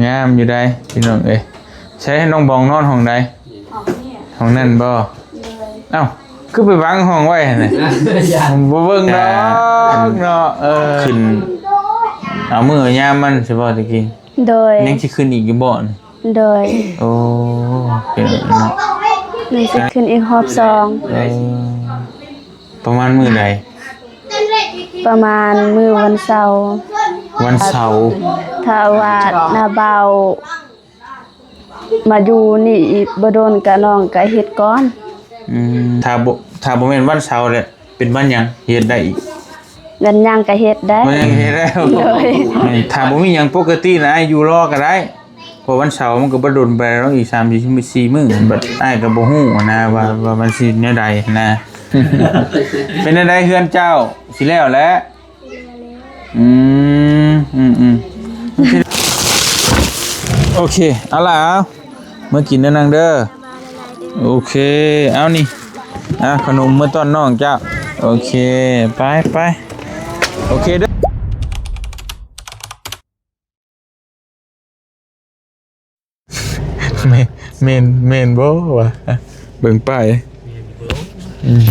ງາມຢູ່ໃດ໋ພີ່ນ້ອງເອີຍ. ໃຊ້ໃຫ້ນ້ອງບອງນອນຫ້ອງໃດ? ຫ້ອງນັ້ນບໍ່? ເອົ້າ ຄືໄປວາງຫ້ອງໄວ້ຫັ້ນນະ? ບໍ່ເບິ່ງດອກເນາະ. ເອີ ຂຶ້ນເອົາມື້ເອົາຍາມມັນຊິບໍ່ຕະກີ້? ໂດຍ. ຍັງຊິຂຶ້ນອີກຢູ່ບໍ່? ໂດຍ. ໂອ້ ເປັນເນາະ ຍັງຊິຂຶ້ນອີກຮອບສອງ. ເອີ ປະມານມື້ໃດ? ປະມານມື້ວັນເສົາ. ວັນເສົາ. ຖ້າວ່ານ້າບ່າວມາຢູ່ນີ້ອີກບໍ່ດົນກະ ນ້ອງກະເຮັດກ່ອນ. ອືມ ຖ້າບໍ່ ຖ້າບໍ່ແມ່ນວັນເສົາແລ້ວ ເປັນວັນຫຍັງເຮັດໄດ້ອີກ? ວັນຫຍັງກະເຮັດໄດ້. ວັນຫຍັງເຮັດໄດ້. ໂດຍ. ຖ້າບໍ່ມີຫຍັງປົກກະຕິນະ ອ້າຍຢູ່ລໍກະໄດ້. ເພາະວັນເສົາມັນກໍບໍ່ດົນປານໃດດອກ ອີກສາມສີ່ມື້. ບັດອ້າຍກໍບໍ່ຮູ້ນະວ່າ ວ່າມັນຊິແນວໃດນະ. ເປັນແນວໃດເຮືອນເຈົ້າ? ຊິແລ້ວແຫຼະ. ອືມ ອືມ ອືມ ໂອເຄ. ເອົາລະ ເອົາ ເມືອກິນເດີນາງເດີ. ໂອເຄ. ເອົານີ້ ອ່ະ ຂະໜົມເມືອຕ້ອນນ້ອງເຈົ້າ. ໂອເຄ ໄປ ໄປ. ໂອເຄເດີ. ແມ່ນ ແມ່ນ ແມ່ນບໍ່ວະ? ເບິ່ງປ້າຍ. ອືມ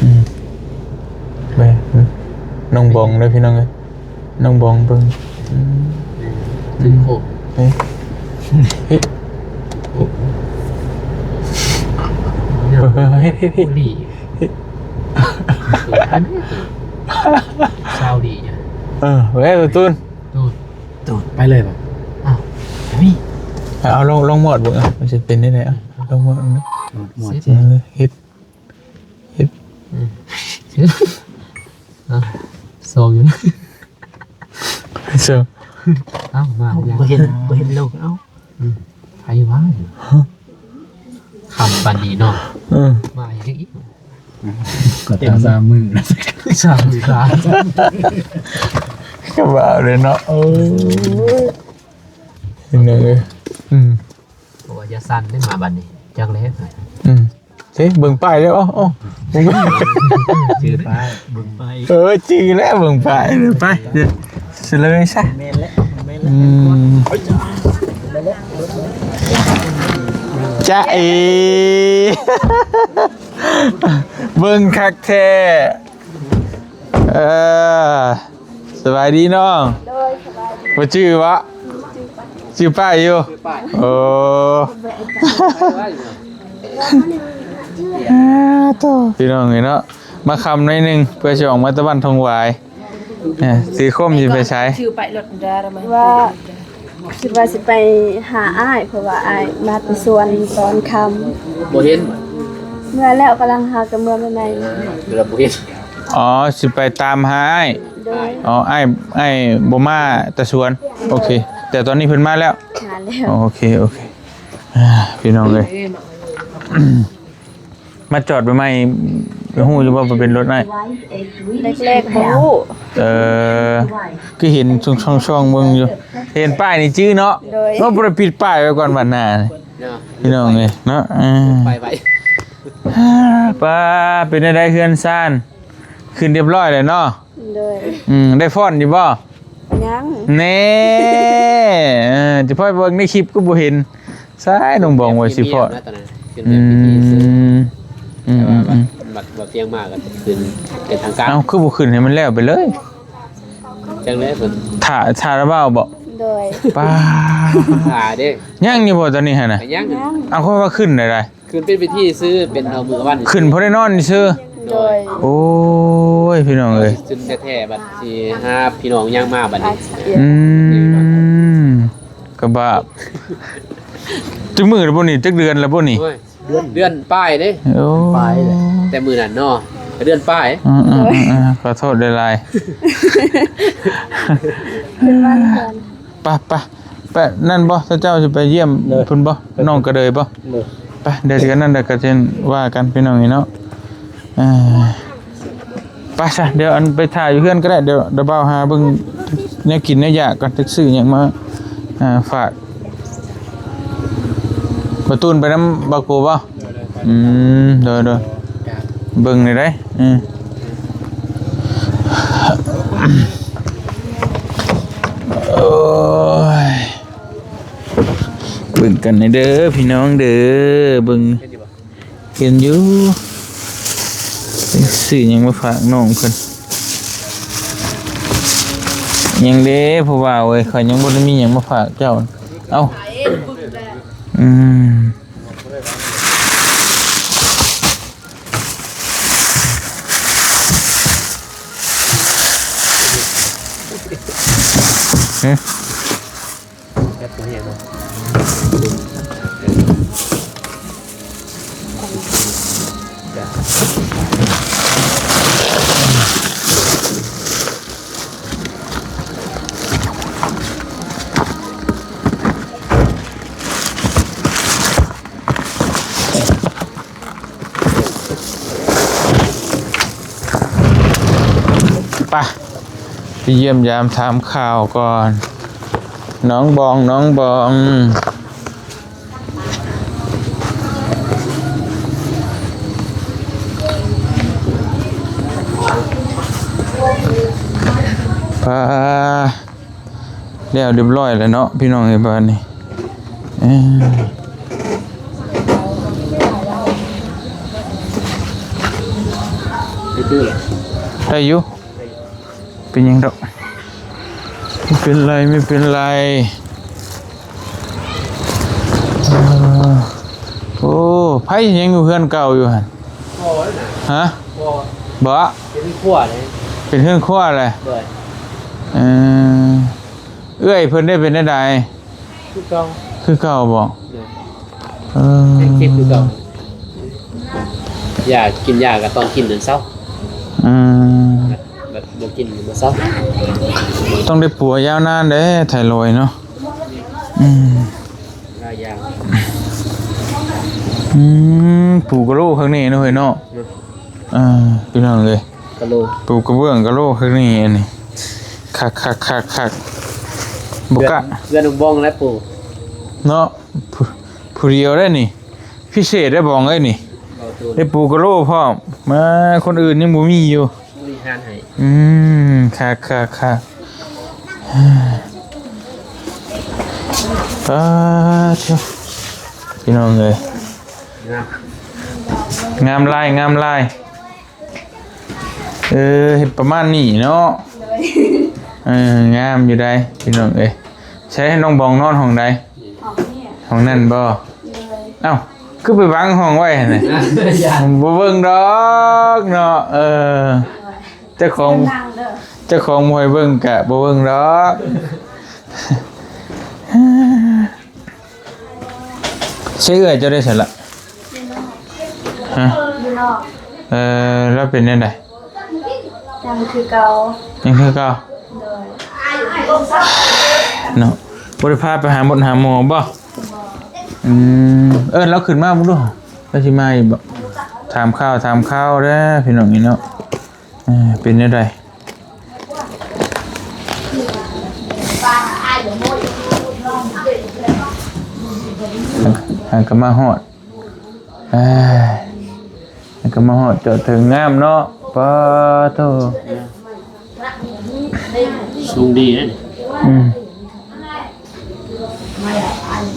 ອືມ ແມ່ນ ນ້ອງບອງເດີພີ່ນ້ອງເອີຍ. ນ້ອງບອງເບິ່ງ. ອືມ ເປັນໂຄກ. ເອີ ເຮັດ ເຮັດ ເຮັດ ເຮັດ ເຮັດ ເຮັດ ອັນນີ້ ຊາວດີ. ເອີ ເວີຍ ຕູນ ຕູນ ຕູນ ໄປເລີຍບໍ່? ອ້າວ ເອົາ ລອງ ລອງມອດເບິ່ງ ເອົາ ມັນຊິເປັນໄດ້ໃດ? ເອົາ ລອງມອດເບິ່ງ. ມອດ ເອີ ເຮັດ ເຮັດ ອືມ ເຮັດ ເອົາ ຊອງຢູ່ນະ. ຊອງ ເອົ້າ ມາ ບໍ່ເຫັນ ບໍ່ເຫັນໂລກ. ເອົ້າ ອືມ ໃຜວະ? ຄ່ຳປານນີ້ເນາະ. ເອີ ມາຫຍັງອີກ? ກໍເຕັມສາມມື້ນະ ສາມມື້ ສາມ ກໍວ່າເລີຍເນາະ. ໂອ້ຍ ເຫັນເດີ. ອືມ ໂອ້ຍ ຢ່າສັ່ນເດ້ ມາບັດນີ້ ຈັກແລ້ວ. ອືມ ເອີ ເບິ່ງປ້າຍແລ້ວ. ເອົ້າ ເອົ້າ ຈື່ປ້າຍ ເບິ່ງປ້າຍ. ເອີ ຈື່ແລ້ວ ເບິ່ງປ້າຍ. ໄປ ສະເລີຍຊະ. ແມ່ນແຫຼະ ແມ່ນແຫຼະ. ອືມ ຈະເອ ເບິ່ງຄັກແທ້. ເອີ ສະບາຍດີນ້ອງ. ໂດຍ ສະບາຍດີ. ບໍ່ຈື່ວະ? ຈື່ປ້າຍຢູ່. ໂອ້ ໂຕ ພີ່ນ້ອງເອີຍເນາະ ມາຄ່ຳໜ້ອຍໜຶ່ງ ເພື່ອຊິອອກມາຕະວັນທົ່ງຫວາຍ. ເອີ ຖືຄົມຊິໄປໃສ? ຊື່ໄປລົດດາລະມາ ວ່າ ຄິດວ່າຊິໄປຫາອ້າຍ ເພາະວ່າອ້າຍມາແຕ່ສວນຕອນຄ່ຳ. ບໍ່ເຫັນ? ເມື່ອແລ້ວ ກຳລັງຫາກະເມືອໃໝ່ໆ. ເອີ ຄືລະບໍ່ເຫັນ. ອໍ ຊິໄປຕາມຫາອ້າຍ. ໂດຍ. ອໍ ອ້າຍ ອ້າຍບໍ່ມາແຕ່ສວນ. ໂອເຄ ແຕ່ຕອນນີ້ເພິ່ນມາແລ້ວ. ມາແລ້ວ. ໂອເຄ ໂອເຄ. ອ່າ ພີ່ນ້ອງເອີຍ ມາຈອດໃໝ່ໆ ຮູ້ຢູ່ບໍ່ວ່າເປັນລົດອ້າຍ? ແລກໆ ບໍ່ຮູ້. ເອີ ຄືເຫັນຊ່ອງໆ ເບິ່ງຢູ່ ເຫັນປ້າຍນີ້ຈື່ເນາະ. ໂດຍ. ເນາະ ບໍ່ໄດ້ປິດປ້າຍໄວ້ກ່ອນບັດໜ້າ ເນາະ ພີ່ນ້ອງເອີຍເນາະ. ເອີ ໄປໄວ. ປ້າ ເປັນແນວໃດເຮືອນຊານ? ຂຶ້ນຮຽບຮ້ອຍແລ້ວເນາະ. ໂດຍ. ອືມ ໄດ້ຟ້ອນຢູ່ບໍ່? ຍັງ. ແນ່ ເອີ ຈະພໍເບິ່ງໃນຄລິບກໍບໍ່ເຫັນ. ຊາຍ ນ້ອງບອງວ່າຊິພໍດ. ອືມ ອືມ ອືມ ອືມ ບັດ ບັດ ບັດພຽງມາກໍຂຶ້ນເປັນທາງການ. ເອົ້າ ຄືບໍ່ຂຶ້ນໃຫ້ມັນແລ້ວໄປເລີຍ? ຈັ່ງໃດເພິ່ນ ຖ້າ ຖ້າລະເວົ້າບໍ? ໂດຍ. ປ້າ ຖ້າເດ້. ຍັງຢູ່ບໍ່ຕອນນີ້ຫັ້ນນະ? ຍັງ. ເອົາ ເຂົາວ່າຂຶ້ນໄດ້ ຂຶ້ນເປັນພິທີຊື່ ເປັນເອົາມື້ວັນ ຂຶ້ນພໍໄດ້ນອນຊື່. ໂດຍ. ໂອ້ຍ ພີ່ນ້ອງເອີຍ ຂຶ້ນແທ້ໆ ບັດຊິຫາພີ່ນ້ອງຍ່າງມາບັດນີ້. ອືມ ກະບາບ. ຈັກມື້ແລ້ວບໍ່ນີ້? ຈັກເດືອນແລ້ວບໍ່ນີ້? ໂອ້ຍ ເດືອນ ເດືອນປາຍເດ້. ໂອ້ ປາຍແຫຼະ ແຕ່ມື້ນັ້ນເນາະ ເດືອນປາຍ. ເອີໆໆ ຂໍໂທດຫຼາຍໆ. ເປັນຫວັດກ່ອນ. ໄປ ໄປ ໄປນັ້ນບໍ່? ເຈົ້າຊິໄປຢ້ຽມເພິ່ນບໍ່? ນ້ອງກະເດີຍບໍ່? ໄປ ດຽວຊິກັນນັ້ນ ດຽວກະຊິວ່າກັນ ພີ່ນ້ອງເອີຍເນາະ. ໄປຊະ ດຽວອັນໄປຖ້າຢູ່ເຮືອນກະໄດ້. ດຽວ ດຽວບ່າວຫາເບິ່ງແນວກິນແນວຢາກກ່ອນ ຈັກຊື້ຫຍັງມາ ອ່າ ຝາກ. ປະຕູນໄປນຳບ່າວໂກບໍ່? ອືມ ໂດຍໆ ເບິ່ງແນວໃດ. ອືມ ອືມ. กันเด้อพี่น้องเด้อ เบิ่ง เห็นอยู่ ซื้อหยังมาฝากน้องเพิ่น หยังเด้ผู้บ่าวเอ้ย ข้อยยังบ่ได้มีหยังมาฝากเจ้า เอ้า อืม ไป ไปเยี่ยมยามถามข่าวก่อน น้องบอง น้องบอง ปา แล้วเรียบร้อยแล้วเนาะพี่น้องเอ้ย บาดนี้ เอ้อ ได้อยู่ เป็นหยังดอก ไม่เป็นไร ไม่เป็นไร เออ โอ้ ไผยังอยู่เฮือนเก่าอยู่หั่น บ่นะ ฮะ บ่ บ่ เป็นครัวเลย เป็นเฮือนครัวเลย โดย เออ เอื้อยเพิ่นได้เป็นจั่งใด คือเก่า คือเก่าบ่ โดย เออ ยังเจ็บคือเก่า ยากินยาก็ต้องกินจนเซา อืม บัดบ่กินก็บ่เซา ต้องได้ปัวยาวนานเด้ไทรอยด์เนาะ อืม หลายอย่าง อืม ปูกะโหลกข้างนี้เนาะเฮ้ยเนาะ เนาะ อ่า พี่น้องเอ้ย กะโหลก ปูกระเบื้องกะโหลกข้างนี้อันนี้ คักๆๆๆ บ่กะ เพื่อน เพื่อนน้องบองและปู เนาะ ผู้ ผู้เดียวได้นี่ พิเศษได้บองเอ้ยนี่ บ่ตูน ได้ปูกะโหลกพร้อม มา คนอื่นยังบ่มีอยู่ บริหารให้ อืม คักๆๆ อ่า เจ้า พี่น้องเอ้ย งาม งามหลาย งามหลาย เออ เฮ็ดประมาณนี้เนาะ โดย เออ งามอยู่ได้พี่น้องเอ้ย ใช้ให้น้องบองนอนห้องใด ห้องนี้ ห้องนั่นบ่ โดย เอ้า คือไปวางห้องไว้หั่นน่ะ อย่า บ่เบิ่งดอกเนาะ เออ เจ้าของ เจ้าของบ่ให้เบิ่งกะบ่เบิ่งดอก ใช้เอื้อยเจ้าได้ใส่ละ ฮะ อยู่นอก เออ แล้วเป็นแนวใด ยังคือเก่า ยังคือเก่า โดย เนาะ บ่ได้พาไปหาหมดหาหมอบ่ บ่ อืม เอิ้นลาวขึ้นมาเบิ่งดู ลาวสิมาอีกบ่ ถามข่าว ถามข่าวเด้อพี่น้องนี่เนาะ เออ เป็นแนวใด หากะมาฮอด เอ้ย แล้วก็มาฮอดจอดถึงงามเนาะ ปาโธ่ สูงดีนะ อืม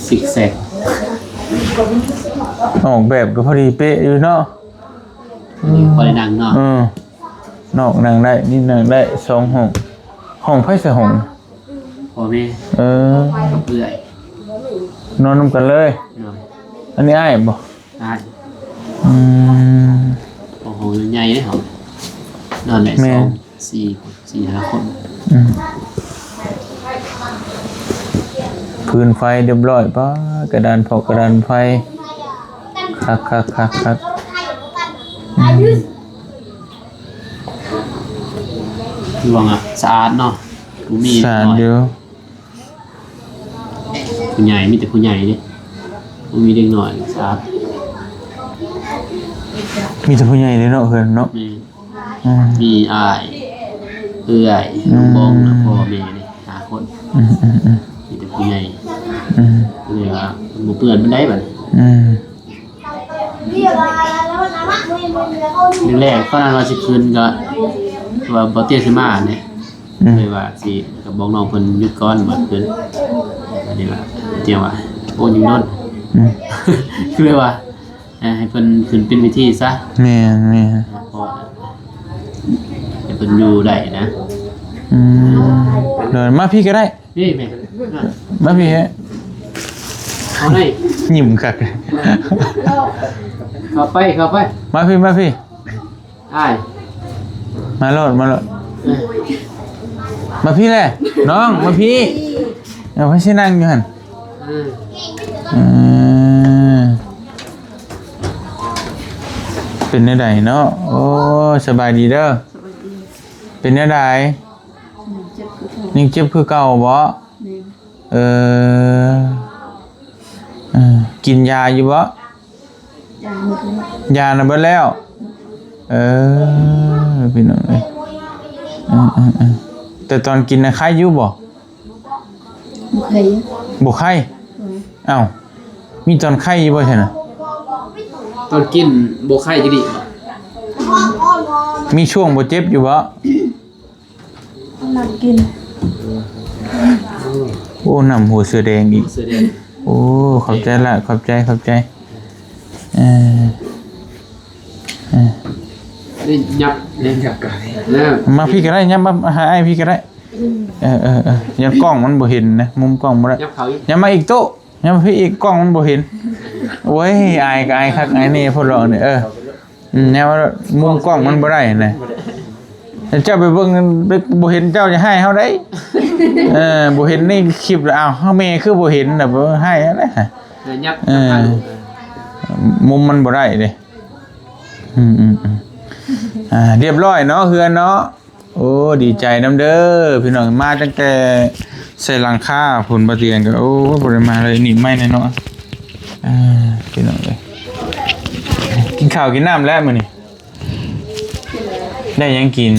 ซิกแซก ออกแบบก็พอดีเป๊ะอยู่เนาะ นี่พอได้นั่งเนาะ เออ นอกนั่งได้ นี่นั่งได้ สองห้อง ห้องไผใส่ห้อง พ่อแม่ เออ กับเอื้อย นอนนำกันเลย นอน อันนี้อ้ายบ่ อ้าย อืม โอ้โห ใหญ่เลยครับ นอนได้ แม่น สอง สี่ สี่ ห้า คน อืม พื้นไฟเรียบร้อย ป๊า กระดานพอกกระดานไฟ คักๆๆๆ อืม ถือว่าสะอาดเนาะ บ่มี สะอาดอยู่ ผู้ใหญ่ มีแต่ผู้ใหญ่เด้ บ่มีเด็กน้อย สะอาด มีแต่ผู้ใหญ่เลยเนาะ เฮือนเนาะ แม่น อืม มีอ้าย เอื้อย อืม น้องบอง พ่อแม่เด้ ห้า คน อืมๆๆ มีแต่ผู้ใหญ่ อืม เลยว่าบ่เปื้อนปานใดบัดนี้ อืม แรกๆ ตอนนั้นว่าสิคืนก็ว่าบ่เตียสิมาเนี่ย อืม เลยว่าสิก็บอกน้องเพิ่นหยุดก่อน บ่คืน อันนี้ล่ะ เตียว่า ໂອ້ ຍັງນອນ ອືມ ຄືແບບວ່າ ອ່າ ໃຫ້ເພິ່ນຂຶ້ນເປັນເວທີຊະ. ແມ່ນໆ ເພາະໃຫ້ເພິ່ນຢູ່ໄດ້ນະ. ອືມ ເດີນມາພີ້ກໍໄດ້. ນີ້ແມ່ ມາພີ້ ເອົາໄດ້ ຍິ້ມຄັກ. ເຂົ້າໄປ ເຂົ້າໄປ ມາພີ້ ມາພີ້. ອ້າຍ ມາໂລດ ມາໂລດ ເອີ ມາພີ້ແຫຼະ ນ້ອງ ມາພີ້. ເອົາ ໃຜຊິນັ່ງຢູ່ຫັ້ນ? ເອີ ເອີ ເປັນແນວໃດເນາະ? ໂອ້ ສະບາຍດີເດີ. ສະບາຍດີ. ເປັນແນວໃດ? ຍັງເຈັບຄືເກົ່າ. ຍັງເຈັບຄືເກົ່າບໍ? ແມ່ນ. ເອີ ເອີ ກິນຢາຢູ່ບໍ? ຢາໝົດແລ້ວ. ຢານະເບິດແລ້ວ. ເອີ ພີ່ນ້ອງເອີຍ ເອີໆໆ ແຕ່ຕອນກິນນະໄຄຢູ່ບໍ? ບໍ່ໄຄ. ບໍ່ໄຄ? ເອີ. ອ້າວ ມີຕອນໄຄຢູ່ບໍ່ຊັ້ນນະ? ຕອນກິນບໍ່ໄຄຈັກດີ້ບໍ? ມີຊ່ວງບໍ່ເຈັບຢູ່ບໍ? ນ້ຳກິນ. ໂອ້ ນ້ຳຫົວເສືອແດງອີກ. ຫົວເສືອແດງ. ໂອ້ ຂອບໃຈລະ ຂອບໃຈ ຂອບໃຈ. ເອີ ເອີ ນີ້ຫຍັບ ນີ້ຫຍັບກັນ ມາພີ້ກໍໄດ້ ຫຍັບມາຫາອ້າຍພີ້ກໍໄດ້. ເອີໆໆ ຫຍັບ ກ້ອງມັນບໍ່ເຫັນນະ ມຸມກ້ອງບໍ່ໄດ້. ຫຍັບເຂົ້າອີກ ຫຍັບມາອີກໂຕະ. ຍາມພີ່ອີກ ກ້ອງມັນບໍ່ເຫັນ. ໂອ້ຍ ອາຍກໍອາຍຄັກອາຍແນ່ ພວກເຮົານີ້. ເອີ ອືມ ແນວວ່າມຸມກ້ອງມັນບໍ່ໄດ້ນະ. ເຈົ້າໄປເບິ່ງ ບໍ່ເຫັນເຈົ້າຈະຮ້າຍເຮົາໄດ໋. ເອີ ບໍ່ເຫັນໃນຄລິບແລ້ວ ອ້າວ ເຮົາແມ່ຄືບໍ່ເຫັນນະ ຮ້າຍເຮົາໄດ໋. ເອີ ຍັບ ເອີ ຍັບ ມຸມມັນບໍ່ໄດ້ເດ້. ອືມໆໆ ອ່າ ຮຽບຮ້ອຍເນາະ ເຮືອນເນາະ. ໂອ້ ດີໃຈນຳເດີພີ່ນ້ອງ ມາຕັ້ງແຕ່ໃສ່ຫຼັງຄາພຸ້ນ ບໍ່ເຕີຍນກໍ ໂອ້ ບໍ່ໄດ້ມາເລີຍ. ນີ້ໄມ້ແນ່ເນາະ ອ່າ ພີ່ນ້ອງເອີຍ ກິນເຂົ້າກິນນ້ຳແລ້ວມື້ນີ້ ໄດ້ຫຍັງກິນ?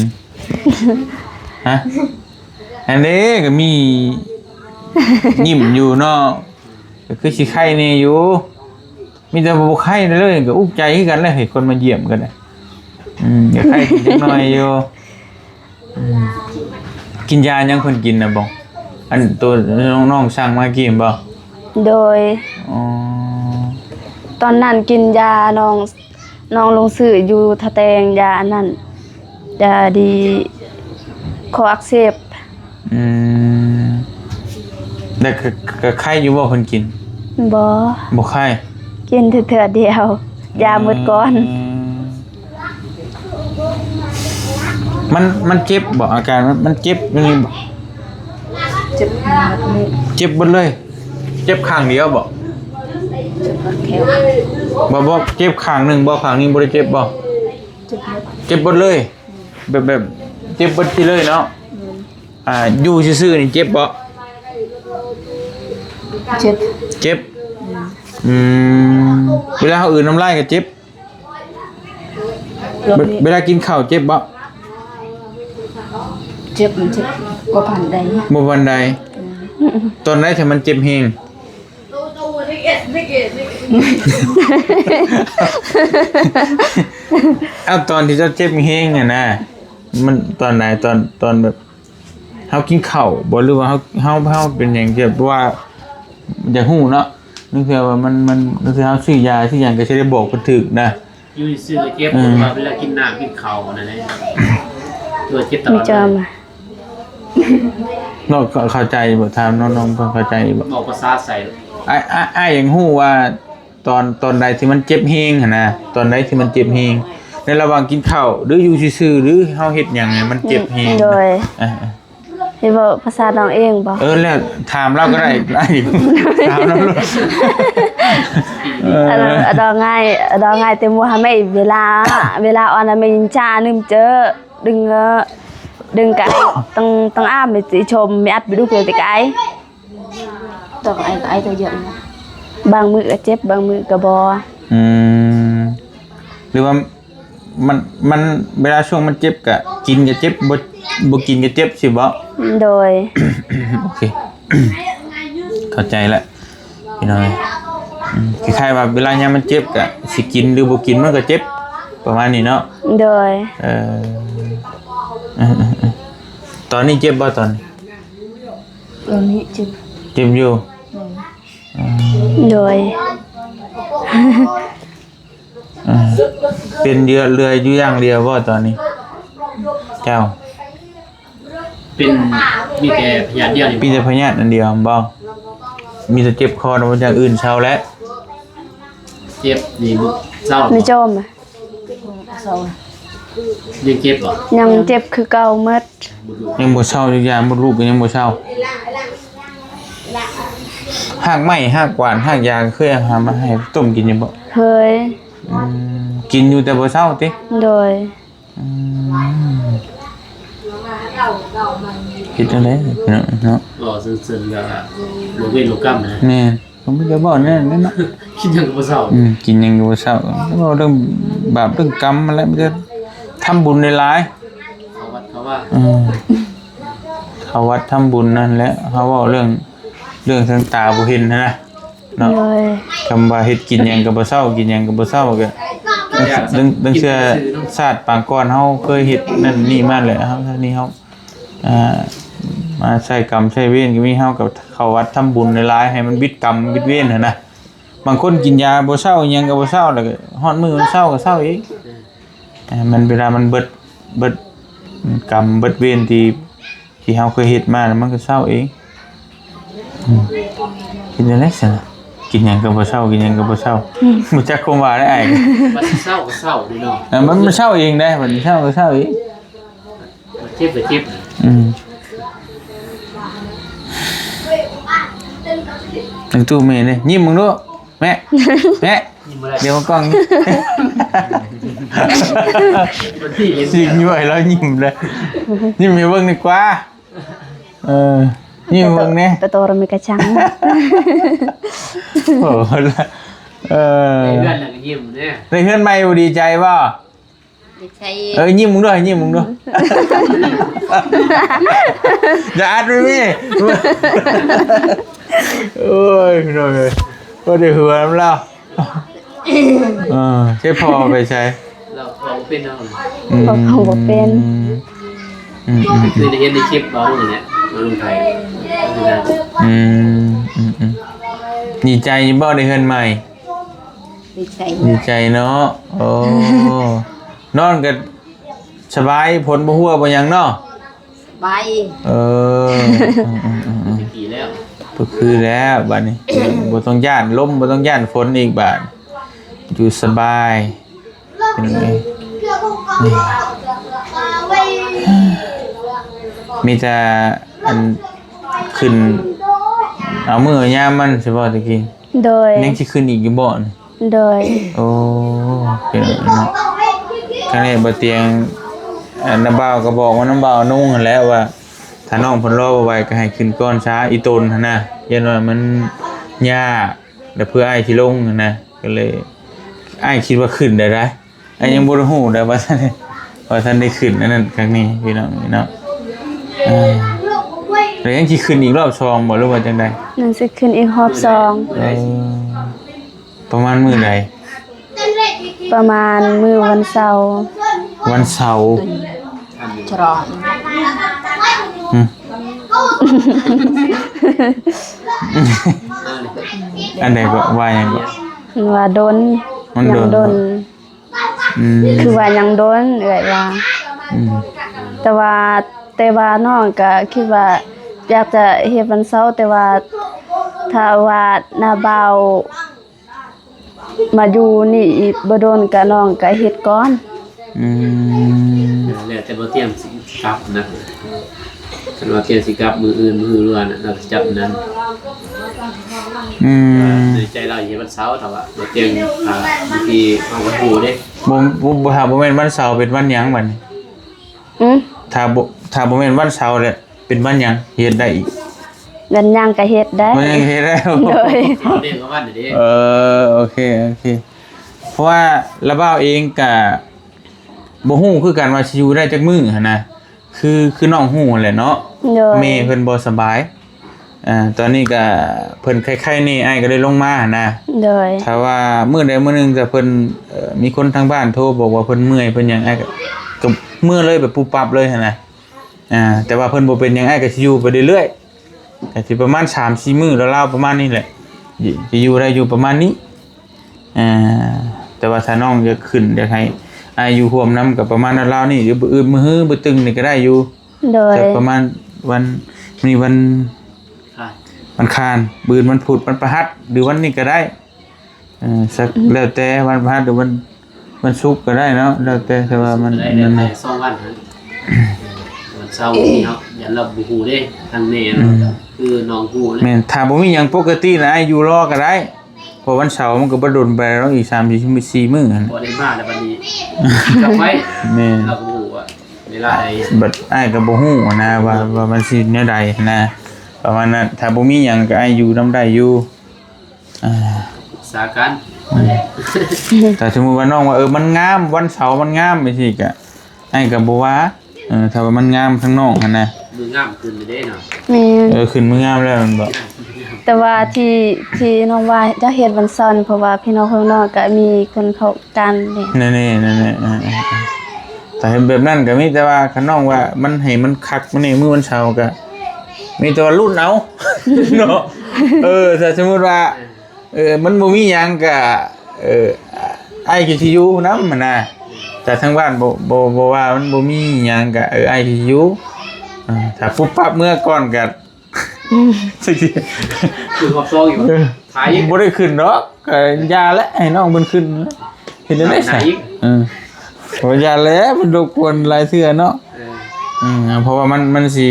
ຮະ ອັນເດ້ ກໍມີຍິ້ມຢູ່ເນາະ ກໍຄືຊິໄຄແນ່ຢູ່. ມີແຕ່ບໍ່ໄຄເລີຍ ກໍອຸກໃຈຄືກັນແຫຼະ ໃຫ້ຄົນມາຢ້ຽມກໍໄດ້. ອືມ ກໍໄຄຂຶ້ນຈັກໜ້ອຍຢູ່. ອືມ ກິນຢາຫຍັງເພິ່ນກິນນະບໍ? ອັນໂຕນ້ອງໆສັ່ງມາກິນບໍ? ໂດຍ. ອໍ ຕອນນັ້ນກິນຢານ້ອງ ນ້ອງລົງຊື້ຢູ່ທ່າແຕງ ຢາອັນນັ້ນ ຢາດີຄໍອັກເສບ. ອືມ ແລ້ວກໍ ກໍໄຄຢູ່ບໍ່ເພິ່ນກິນ? ບໍ່ ບໍ່ໄຄ. ກິນແຕ່ເທື່ອດຽວ ຢາໝົດກ່ອນ. ອືມ ມັນ ມັນເຈັບບໍ່? ອາການມັນ ມັນເຈັບຢູ່ນີ້ບໍ່? ເຈັບໝົດນີ້ ເຈັບເບິດເລີຍ. ເຈັບຂ້າງດຽວບໍ່? ເຈັບແຂ້ວ ບໍ່ ບໍ່ ເຈັບຂ້າງໜຶ່ງບໍ່? ຂ້າງນີ້ບໍ່ໄດ້ເຈັບບໍ່? ເຈັບໝົດ ເຈັບເບິດເລີຍ. ແບບ ແບບເຈັບເບິດທີ່ເລີຍເນາະ. ແມ່ນ. ອ່າ ຢູ່ຊື່ໆນີ້ເຈັບບໍ່? ເຈັບ ເຈັບ. ອືມ ອືມ ເວລາເຮົາອື່ນນ້ຳລາຍກໍເຈັບ. ເວລາກິນເຂົ້າເຈັບບໍ່? ເຈັບ ມັນເຈັບບໍ່ປານໃດ ບໍ່ປານໃດ. ອືມ ຕອນໃດທີ່ມັນເຈັບແຮງ? ເອົາ ຕອນທີ່ເຈົ້າເຈັບແຮງຫັ້ນນະ ມັນຕອນໃດ? ຕອນ ຕອນແບບເຮົາກິນເຂົ້າບໍ່ ຫຼືວ່າເຮົາ ເຮົາ ເຮົາເປັນຫຍັງ? ແບບວ່າຢາກຮູ້ເນາະ ລາງເທື່ອວ່າມັນ ມັນ ລາງເທື່ອເຮົາຊື້ຢາຊື້ຫຍັງກໍຊິໄດ້ບອກເພິ່ນຖືກນະ. ຢູ່ຊື່ກໍເຈັບ ອືມ ວ່າເວລາກິນນ້ຳກິນເຂົ້ານັ້ນແຫຼະ ຕົວເຈັບຕະຫຼອດເລີຍ. ນ້ອງເຂົ້າໃຈບໍ່? ຖາມນ້ອງໆ ເພິ່ນເຂົ້າໃຈບໍ່? ເວົ້າພາສາໃສ? ອ້າຍ ອ້າຍ ອ້າຍຢາກຮູ້ວ່າຕອນ ຕອນໃດທີ່ມັນເຈັບແຮງຫັ້ນນະ ຕອນໃດທີ່ມັນເຈັບແຮງ ໃນລະຫວ່າງກິນເຂົ້າ ຫຼືຢູ່ຊື່ໆ ຫຼືເຮົາເຮັດຫຍັງໃຫ້ມັນເຈັບແຮງ? ໂດຍ ອ່າ ຊິເວົ້າພາສານ້ອງເອງບໍ່? ເອີ ແລ້ວຖາມລາວກໍໄດ້ ໄດ້ ຖາມລາວໂລດ. ເອີ ອັນນັ້ນ ອັນນັ້ນງ່າຍ ອັນນັ້ນງ່າຍແຕ່ໝູ່ຫັ້ນແມ່ນ ເວລາ ເວລາອ່ອນຫັ້ນແມ່ນຈາໜຶ່ງເຈີ ດຶງ ດຶງກະໄອ ຕ້ອງ ຕ້ອງອາບ ແມ່ຊິຊົມ ແມ່ອັດໄປດຸເທື່ອແຕ່ກະໄອ ຕ້ອງໄອ ກະໄອຕົວເຍອະ. ບາງມື້ກະເຈັບ ບາງມື້ກະບໍ່. ອືມ ຫຼືວ່າ ມັນ ມັນ ເວລາຊ່ວງມັນເຈັບກະກິນກະເຈັບ ບໍ່ ບໍ່ກິນກະເຈັບຊີ້ບໍ? ໂດຍ ໂອເຄ ເຂົ້າໃຈລະພີ່ນ້ອງ. ອືມ ຄ້າຍໆວ່າເວລາຍາມມັນເຈັບກະຊິກິນ ຫຼືບໍ່ກິນມັນກະເຈັບ ປະມານນີ້ເນາະ. ໂດຍ ເອີ ເອີໆໆ ຕອນນີ້ເຈັບບໍ່? ຕອນນີ້ ຕອນນີ້ເຈັບ ເຈັບຢູ່. ໂດຍ ອືມ ໂດຍ ອ່າ ເປັນເລື່ອຍຢູ່ຢ່າງດຽວບໍ່ຕອນນີ້ ເຈົ້າ? ເປັນ ມີແຕ່ພະຍາດດຽວນີ້ ມີແຕ່ພະຍາດອັນດຽວບໍ່? ມີແຕ່ເຈັບຄໍ ແລ້ວຢ່າງອື່ນເຊົາແລ້ວ? ເຈັບນີ້ເຊົາ ມີໂຈມ ຍັງເຈັບບໍ່? ຍັງເຈັບຄືເກົ່າໝົດ ຍັງບໍ່ເຊົາ ຢາມົດລູກກໍຍັງບໍ່ເຊົາ. ຮາກໄມ້ ຮາກຫວານ ຮາກຢາ ເຄີຍຫາມາໃຫ້ຕົ້ມກິນຢູ່ບໍ່? ເຄີຍ. ອືມ ກິນຢູ່ແຕ່ບໍ່ເຊົາຕິ? ໂດຍ. ອືມ ເຮັດຈັ່ງໃດເນາະ? ເວົ້າເຊິ່ງໆ ກໍບໍ່ເວນບໍ່ກຳນະ. ແມ່ນ. ກໍມີແຕ່ເວົ້າແນວນັ້ນເນາະ ກິນຫຍັງກໍບໍ່ເຊົາ. ອືມ ກິນຫຍັງກໍບໍ່ເຊົາ ເວົ້າເລື່ອງບາບເລື່ອງກຳຫັ້ນແຫຼະ ມີແຕ່ທຳບຸນຫຼາຍໆ ເຂົ້າວັດເຂົ້າວາ. ອືມ ເຂົ້າວັດທຳບຸນນັ້ນແຫຼະ ເຮົາເວົ້າເລື່ອງ ເລື່ອງທາງຕາບໍ່ເຫັນຫັ້ນນະເນາະ. ໂດຍ. ຄຳວ່າເຮັດກິນຫຍັງກໍບໍ່ເຊົາ ກິນຫຍັງກໍບໍ່ເຊົາ ກໍ ລາງ ລາງເທື່ອຊາດປາງກ່ອນເຮົາເຄີຍເຮັດນັ້ນນີ້ມາແຫຼະ ເຮົາ ນີ້ເຮົາ ອ່າ ມາໃຊ້ກຳໃຊ້ເວນກໍມີ ເຮົາກໍເຂົ້າວັດທຳບຸນຫຼາຍໆ ໃຫ້ມັນບິດກຳບິດເວນຫັ້ນນະ. ບາງຄົນກິນຢາບໍ່ເຊົາ ອີ່ຫຍັງກໍບໍ່ເຊົາ ແລ້ວກໍຮອດມື້ມັນເຊົາກໍເຊົາອີກ. ເອີ ມັນ ເວລາມັນເບິດ ເບິດກຳເບິດເວນທີ່ ທີ່ເຮົາເຄີຍເຮັດມາ ແລ້ວມັນກໍເຊົາເອງ. ອືມ ເຮັດຈັ່ງໃດຊັ້ນນະ? ກິນຫຍັງກໍບໍ່ເຊົາ ກິນຫຍັງກໍບໍ່ເຊົາ. ອືມ ບໍ່ຈັກຄວາມວ່າໄດ໋ອ້າຍ. ບັດເຊົາກໍເຊົາເດ້ເນາະ. ເອີ ມັນ ມັນເຊົາເອງໄດ໋ ບັດເຊົາກໍເຊົາເອງ. ເຈັບກໍເຈັບ. ອືມ ໃນຕູ້ແມ່ເດ້ ຍິ້ມເບິ່ງດູ ແມ່ ແມ່ ຍິ້ມບໍ່ໄດ້ ດຽວມາກ້ອງ ຊິຍ້ວຍລາວຍິ້ມເລີຍ ຍິ້ມໃຫ້ເບິ່ງດີກວ່າ. ເອີ ຍິ້ມເບິ່ງແດ່ ໂຕໂຕເຮົາມີກະຈັງ. ໂອ້ ເອີ ໃນເຮືອນນະກໍຍິ້ມເດ້ ໃນເຮືອນໃໝ່ບໍ່ດີໃຈບໍ່? ເອີ ຍິ້ມເບິ່ງດ້ວຍ ຍິ້ມເບິ່ງດ້ວຍ. ຢ່າອັດໄວ້ແມ່. ໂອ້ຍ ພີ່ນ້ອງເອີຍ ບໍ່ໄດ້ຫົວນຳລາວ. ເອີ ໃຊ້ພໍ່ໄປໃສ? ລາວເວົ້າບໍ່ເປັນເນາະ. ອືມ ເວົ້າບໍ່ເປັນ. ອືມ ຄືໄດ້ເຫັນໃນຄລິບເວົ້ານັ້ນແຫຼະ ເວົ້ານຳໃຜ. ອືມ ອືມ ອືມ ດີໃຈຢູ່ບໍ່ ໄດ້ເຮືອນໃໝ່? ດີໃຈ ດີໃຈເນາະ. ໂອ້ ນອນກໍສະບາຍ ຝົນບໍ່ຫົວບໍ່ຫຍັງເນາະ. ສະບາຍ. ເອີ ອືມໆໆໆ ດີແລ້ວ ກໍຄືແລ້ວບາດນີ້ ບໍ່ຕ້ອງຢ້ານລົມ ບໍ່ຕ້ອງຢ້ານຝົນອີກບາດ ຢູ່ສະບາຍ. ເປັນໄງ? ນີ້ ມີແຕ່ອັນ ຂຶ້ນເອົາມື້ເອົາຍາມມັນຊິບໍ່ຕະກີ້? ໂດຍ. ຍັງຊິຂຶ້ນອີກຢູ່ບໍ່ນີ້? ໂດຍ. ໂອ້ ເປັນເນາະ ຄັນນີ້ບໍ່ຕຽງ ອັນ ນ້າບ່າວກໍບອກວ່າ ນ້າບ່າວນຸ່ງຫັ້ນແຫຼະວ່າ ຖ້ານ້ອງເພິ່ນລໍບໍ່ໄຫວກໍໃຫ້ຂຶ້ນກ່ອນຊະ ອີ່ຕົນຫັ້ນນະ ຢ້ານວ່າມັນຍາກ ແລ້ວເພື່ອອ້າຍຊິລົງຫັ້ນນະ ກໍເລີຍ ອ້າຍຄິດວ່າຂຶ້ນໄດ້ໄດ໋. ອ້າຍຍັງບໍ່ໄດ້ຮູ້ເດີວ່າ ວ່າທັນໄດ້ຂຶ້ນອັນນັ້ນຄັ້ງນີ້ພີ່ນ້ອງເນາະ. ເອີ ແລ້ວຍັງຊິຂຶ້ນອີກຮອບສອງບໍ່ ຫຼືວ່າຈັ່ງໃດ? ຍັງຊິຂຶ້ນອີກຮອບສອງ. ເອີ ປະມານມື້ໃດ? ປະມານມື້ວັນເສົາ. ວັນເສົາ. ອືມ ອັນໃດກໍ ວ່າຫຍັງກໍ? ວ່າດົນ ມັນດົນ ຍັງດົນ. ອືມ ຄືວ່າຍັງດົນ ເອື້ອຍວ່າ. ອືມ ແຕ່ວ່າ ແຕ່ວ່ານ້ອງກໍຄິດວ່າຢາກຈະເຮັດວັນເສົາ ແຕ່ວ່າຖ້າວ່ານ້າບ່າວມາຢູ່ນີ້ອີກບໍ່ດົນ ກໍນ້ອງກໍເຮັດກ່ອນ. ອືມ ແລ້ວແຕ່ບໍ່ຕຽງຊິກັບນະ. ຄັນວ່າຕຽງຊິກັບມື້ອື່ນ ມື້ຮື ຫຼືວ່ານັ້ນ ລາວກໍຈັບນັ້ນ. ອືມ ໃນໃຈລາວເຮັດວັນເສົາ ຖ້າວ່າບໍ່ຕຽງ ອ່າ ບາງທີເຮົາກໍຮູ້ເດ້ ບໍ່ ບໍ່ ຖ້າບໍ່ແມ່ນວັນເສົາ ເປັນວັນຫຍັງບັດນີ້? ອືມ ຖ້າບໍ່ ຖ້າບໍ່ແມ່ນວັນເສົາແລ້ວ ເປັນວັນຫຍັງເຮັດໄດ້ອີກ? ວັນຫຍັງກໍເຮັດໄດ້. ວັນຫຍັງເຮັດໄດ້. ໂດຍ ເດ້ກໍວັນເດ້. ເອີ ໂອເຄ ໂອເຄ ເພາະວ່າລາວບ່າວເອງກໍບໍ່ຮູ້ຄືກັນວ່າຊິຢູ່ໄດ້ຈັກມື້ຫັ້ນນະ. ຄື ຄືນ້ອງຮູ້ຫັ້ນແຫຼະເນາະ. ໂດຍ ແມ່ເພິ່ນບໍ່ສະບາຍ ອ່າ ຕອນນີ້ກະເພິ່ນໄຂ້ໆແດ່ ອ້າຍກໍເລີຍລົງມາຫັ້ນນະ. ໂດຍ ຖ້າວ່າມື້ໃດມື້ໜຶ່ງ ຖ້າເພິ່ນ ເອີ ມີຄົນທາງບ້ານໂທບອກວ່າເພິ່ນເມື່ອຍເພິ່ນຫຍັງ ອ້າຍກໍ ກໍເມືອເລີຍ ແບບປຸບປັບເລີຍຫັ້ນນະ. ອ່າ ແຕ່ວ່າເພິ່ນບໍ່ເປັນຫຍັງ ອ້າຍກໍຊິຢູ່ໄປເລື້ອຍໆ ກໍຊິປະມານສາມສີ່ມື້ລາວໆ ປະມານນີ້ແຫຼະ. ຢູ່ ຢູ່ໄດ້ຢູ່ປະມານນີ້. ອ່າ ແຕ່ວ່າຖ້ານ້ອງຢາກຂຶ້ນ ຢາກໃຫ້ອ້າຍຢູ່ຮ່ວມນຳ ກໍປະມານລາວໆນີ້ ຫຼືມື້ອື່ນ ມື້ຮື ມື້ຕຶງນີ້ກໍໄດ້ຢູ່. ໂດຍ ແຕ່ປະມານວັນ ມື້ນີ້ວັນ ຄານ ວັນຄານ ມື້ອື່ນວັນພຸດ ວັນພະຫັດ ຫຼືວັນນີ້ກໍໄດ້. ເອີ ສັກ ອືມ ແລ້ວແຕ່ວັນພະຫັດ ຫຼືວັນ ວັນສຸກກໍໄດ້ເນາະ ແລ້ວແຕ່ ແຕ່ວ່າມັນ ກໍໄດ້ ແລ້ວແຕ່ ມັນ ສອງວັນຫັ້ນ ວັນເສົານີ້ເນາະ ຢ້ານລາວບໍ່ຮູ້ເດ້ ທາງແມ່ ອືມ ຄືນ້ອງຮູ້ແຫຼະ. ແມ່ນ ຖ້າບໍ່ມີຫຍັງປົກກະຕິນະ ອ້າຍຢູ່ລໍກໍໄດ້ ເພາະວັນເສົາມັນກໍບໍ່ດົນປານໃດດອກ ອີກສາມສີ່ມື້ຫັ້ນ. ບໍ່ໄດ້ມາແລ້ວບັດນີ້ ກັບໄວ້ ແມ່ນ ລາວກໍບໍ່ຮູ້ວ່າເວລາໃດ. ບັດອ້າຍກໍບໍ່ຮູ້ນະວ່າ ວ່າມັນຊິແນວໃດນະ ປະມານນັ້ນ. ຖ້າບໍ່ມີຫຍັງກໍອ້າຍຢູ່ນຳໄດ້ຢູ່. ອ່າ ປຶກສາກັນ. ອືມ ຖ້າສົມມຸດວ່ານ້ອງວ່າ ເອີ ມັນງາມ ວັນເສົາມັນງາມ ຈັ່ງຊີ້ກະ ອ້າຍກໍບໍ່ວ່າ. ເອີ ຖ້າວ່າມັນງາມທາງນ້ອງຫັ້ນນະ ມື້ງາມຂຶ້ນເດ້ເນາະ. ແມ່ນ ເອີ ຂຶ້ນມື້ງາມແລ້ວແມ່ນບໍ່? ແຕ່ວ່າທີ່ ທີ່ນ້ອງວ່າຈະເຮັດວັນເສົານີ້ ເພາະວ່າພີ່ນ້ອງຂອງນ້ອງກໍມີຄົນເຂົ້າການເດ້. ແນ່ໆ ແນ່ໆ ເອີໆ ຖ້າເຮັດແບບນັ້ນກໍມີ ແຕ່ວ່າຄັນນ້ອງວ່າມັນໃຫ້ມັນຄັກ ມື້ນີ້ມື້ວັນເສົາກໍ ມີແຕ່ວ່າລຸ້ນເອົາເນາະ. ເອີ ຖ້າສົມມຸດວ່າ ເອີ ມັນບໍ່ມີຫຍັງກະ ເອີ ອ້າຍກໍຊິຢູ່ນຳຫັ້ນນະ. ແຕ່ທາງບ້ານບໍ່ ບໍ່ ບໍ່ວ່າ ມັນບໍ່ມີຫຍັງກະ ເອີ ອ້າຍກໍຊິຢູ່. ເອີ ຖ້າປຸບປັບເມືອກ່ອນກະ ອືມ ຈັກຊິ ຄືຮອບສອງຢູ່ ເອີ ຖ້າອີກ ບໍ່ໄດ້ຂຶ້ນດອກ ກໍຢ່າແຫຼະ ໃຫ້ນ້ອງເພິ່ນຂຶ້ນ ເຮັດແນວໃດຊະ? ເອີ ບໍ່ ຢ່າແຫຼະ ມັນລົບກວນຫຼາຍເທື່ອເນາະ. ເອີ ອືມ ເພາະວ່າມັນ ມັນຊິ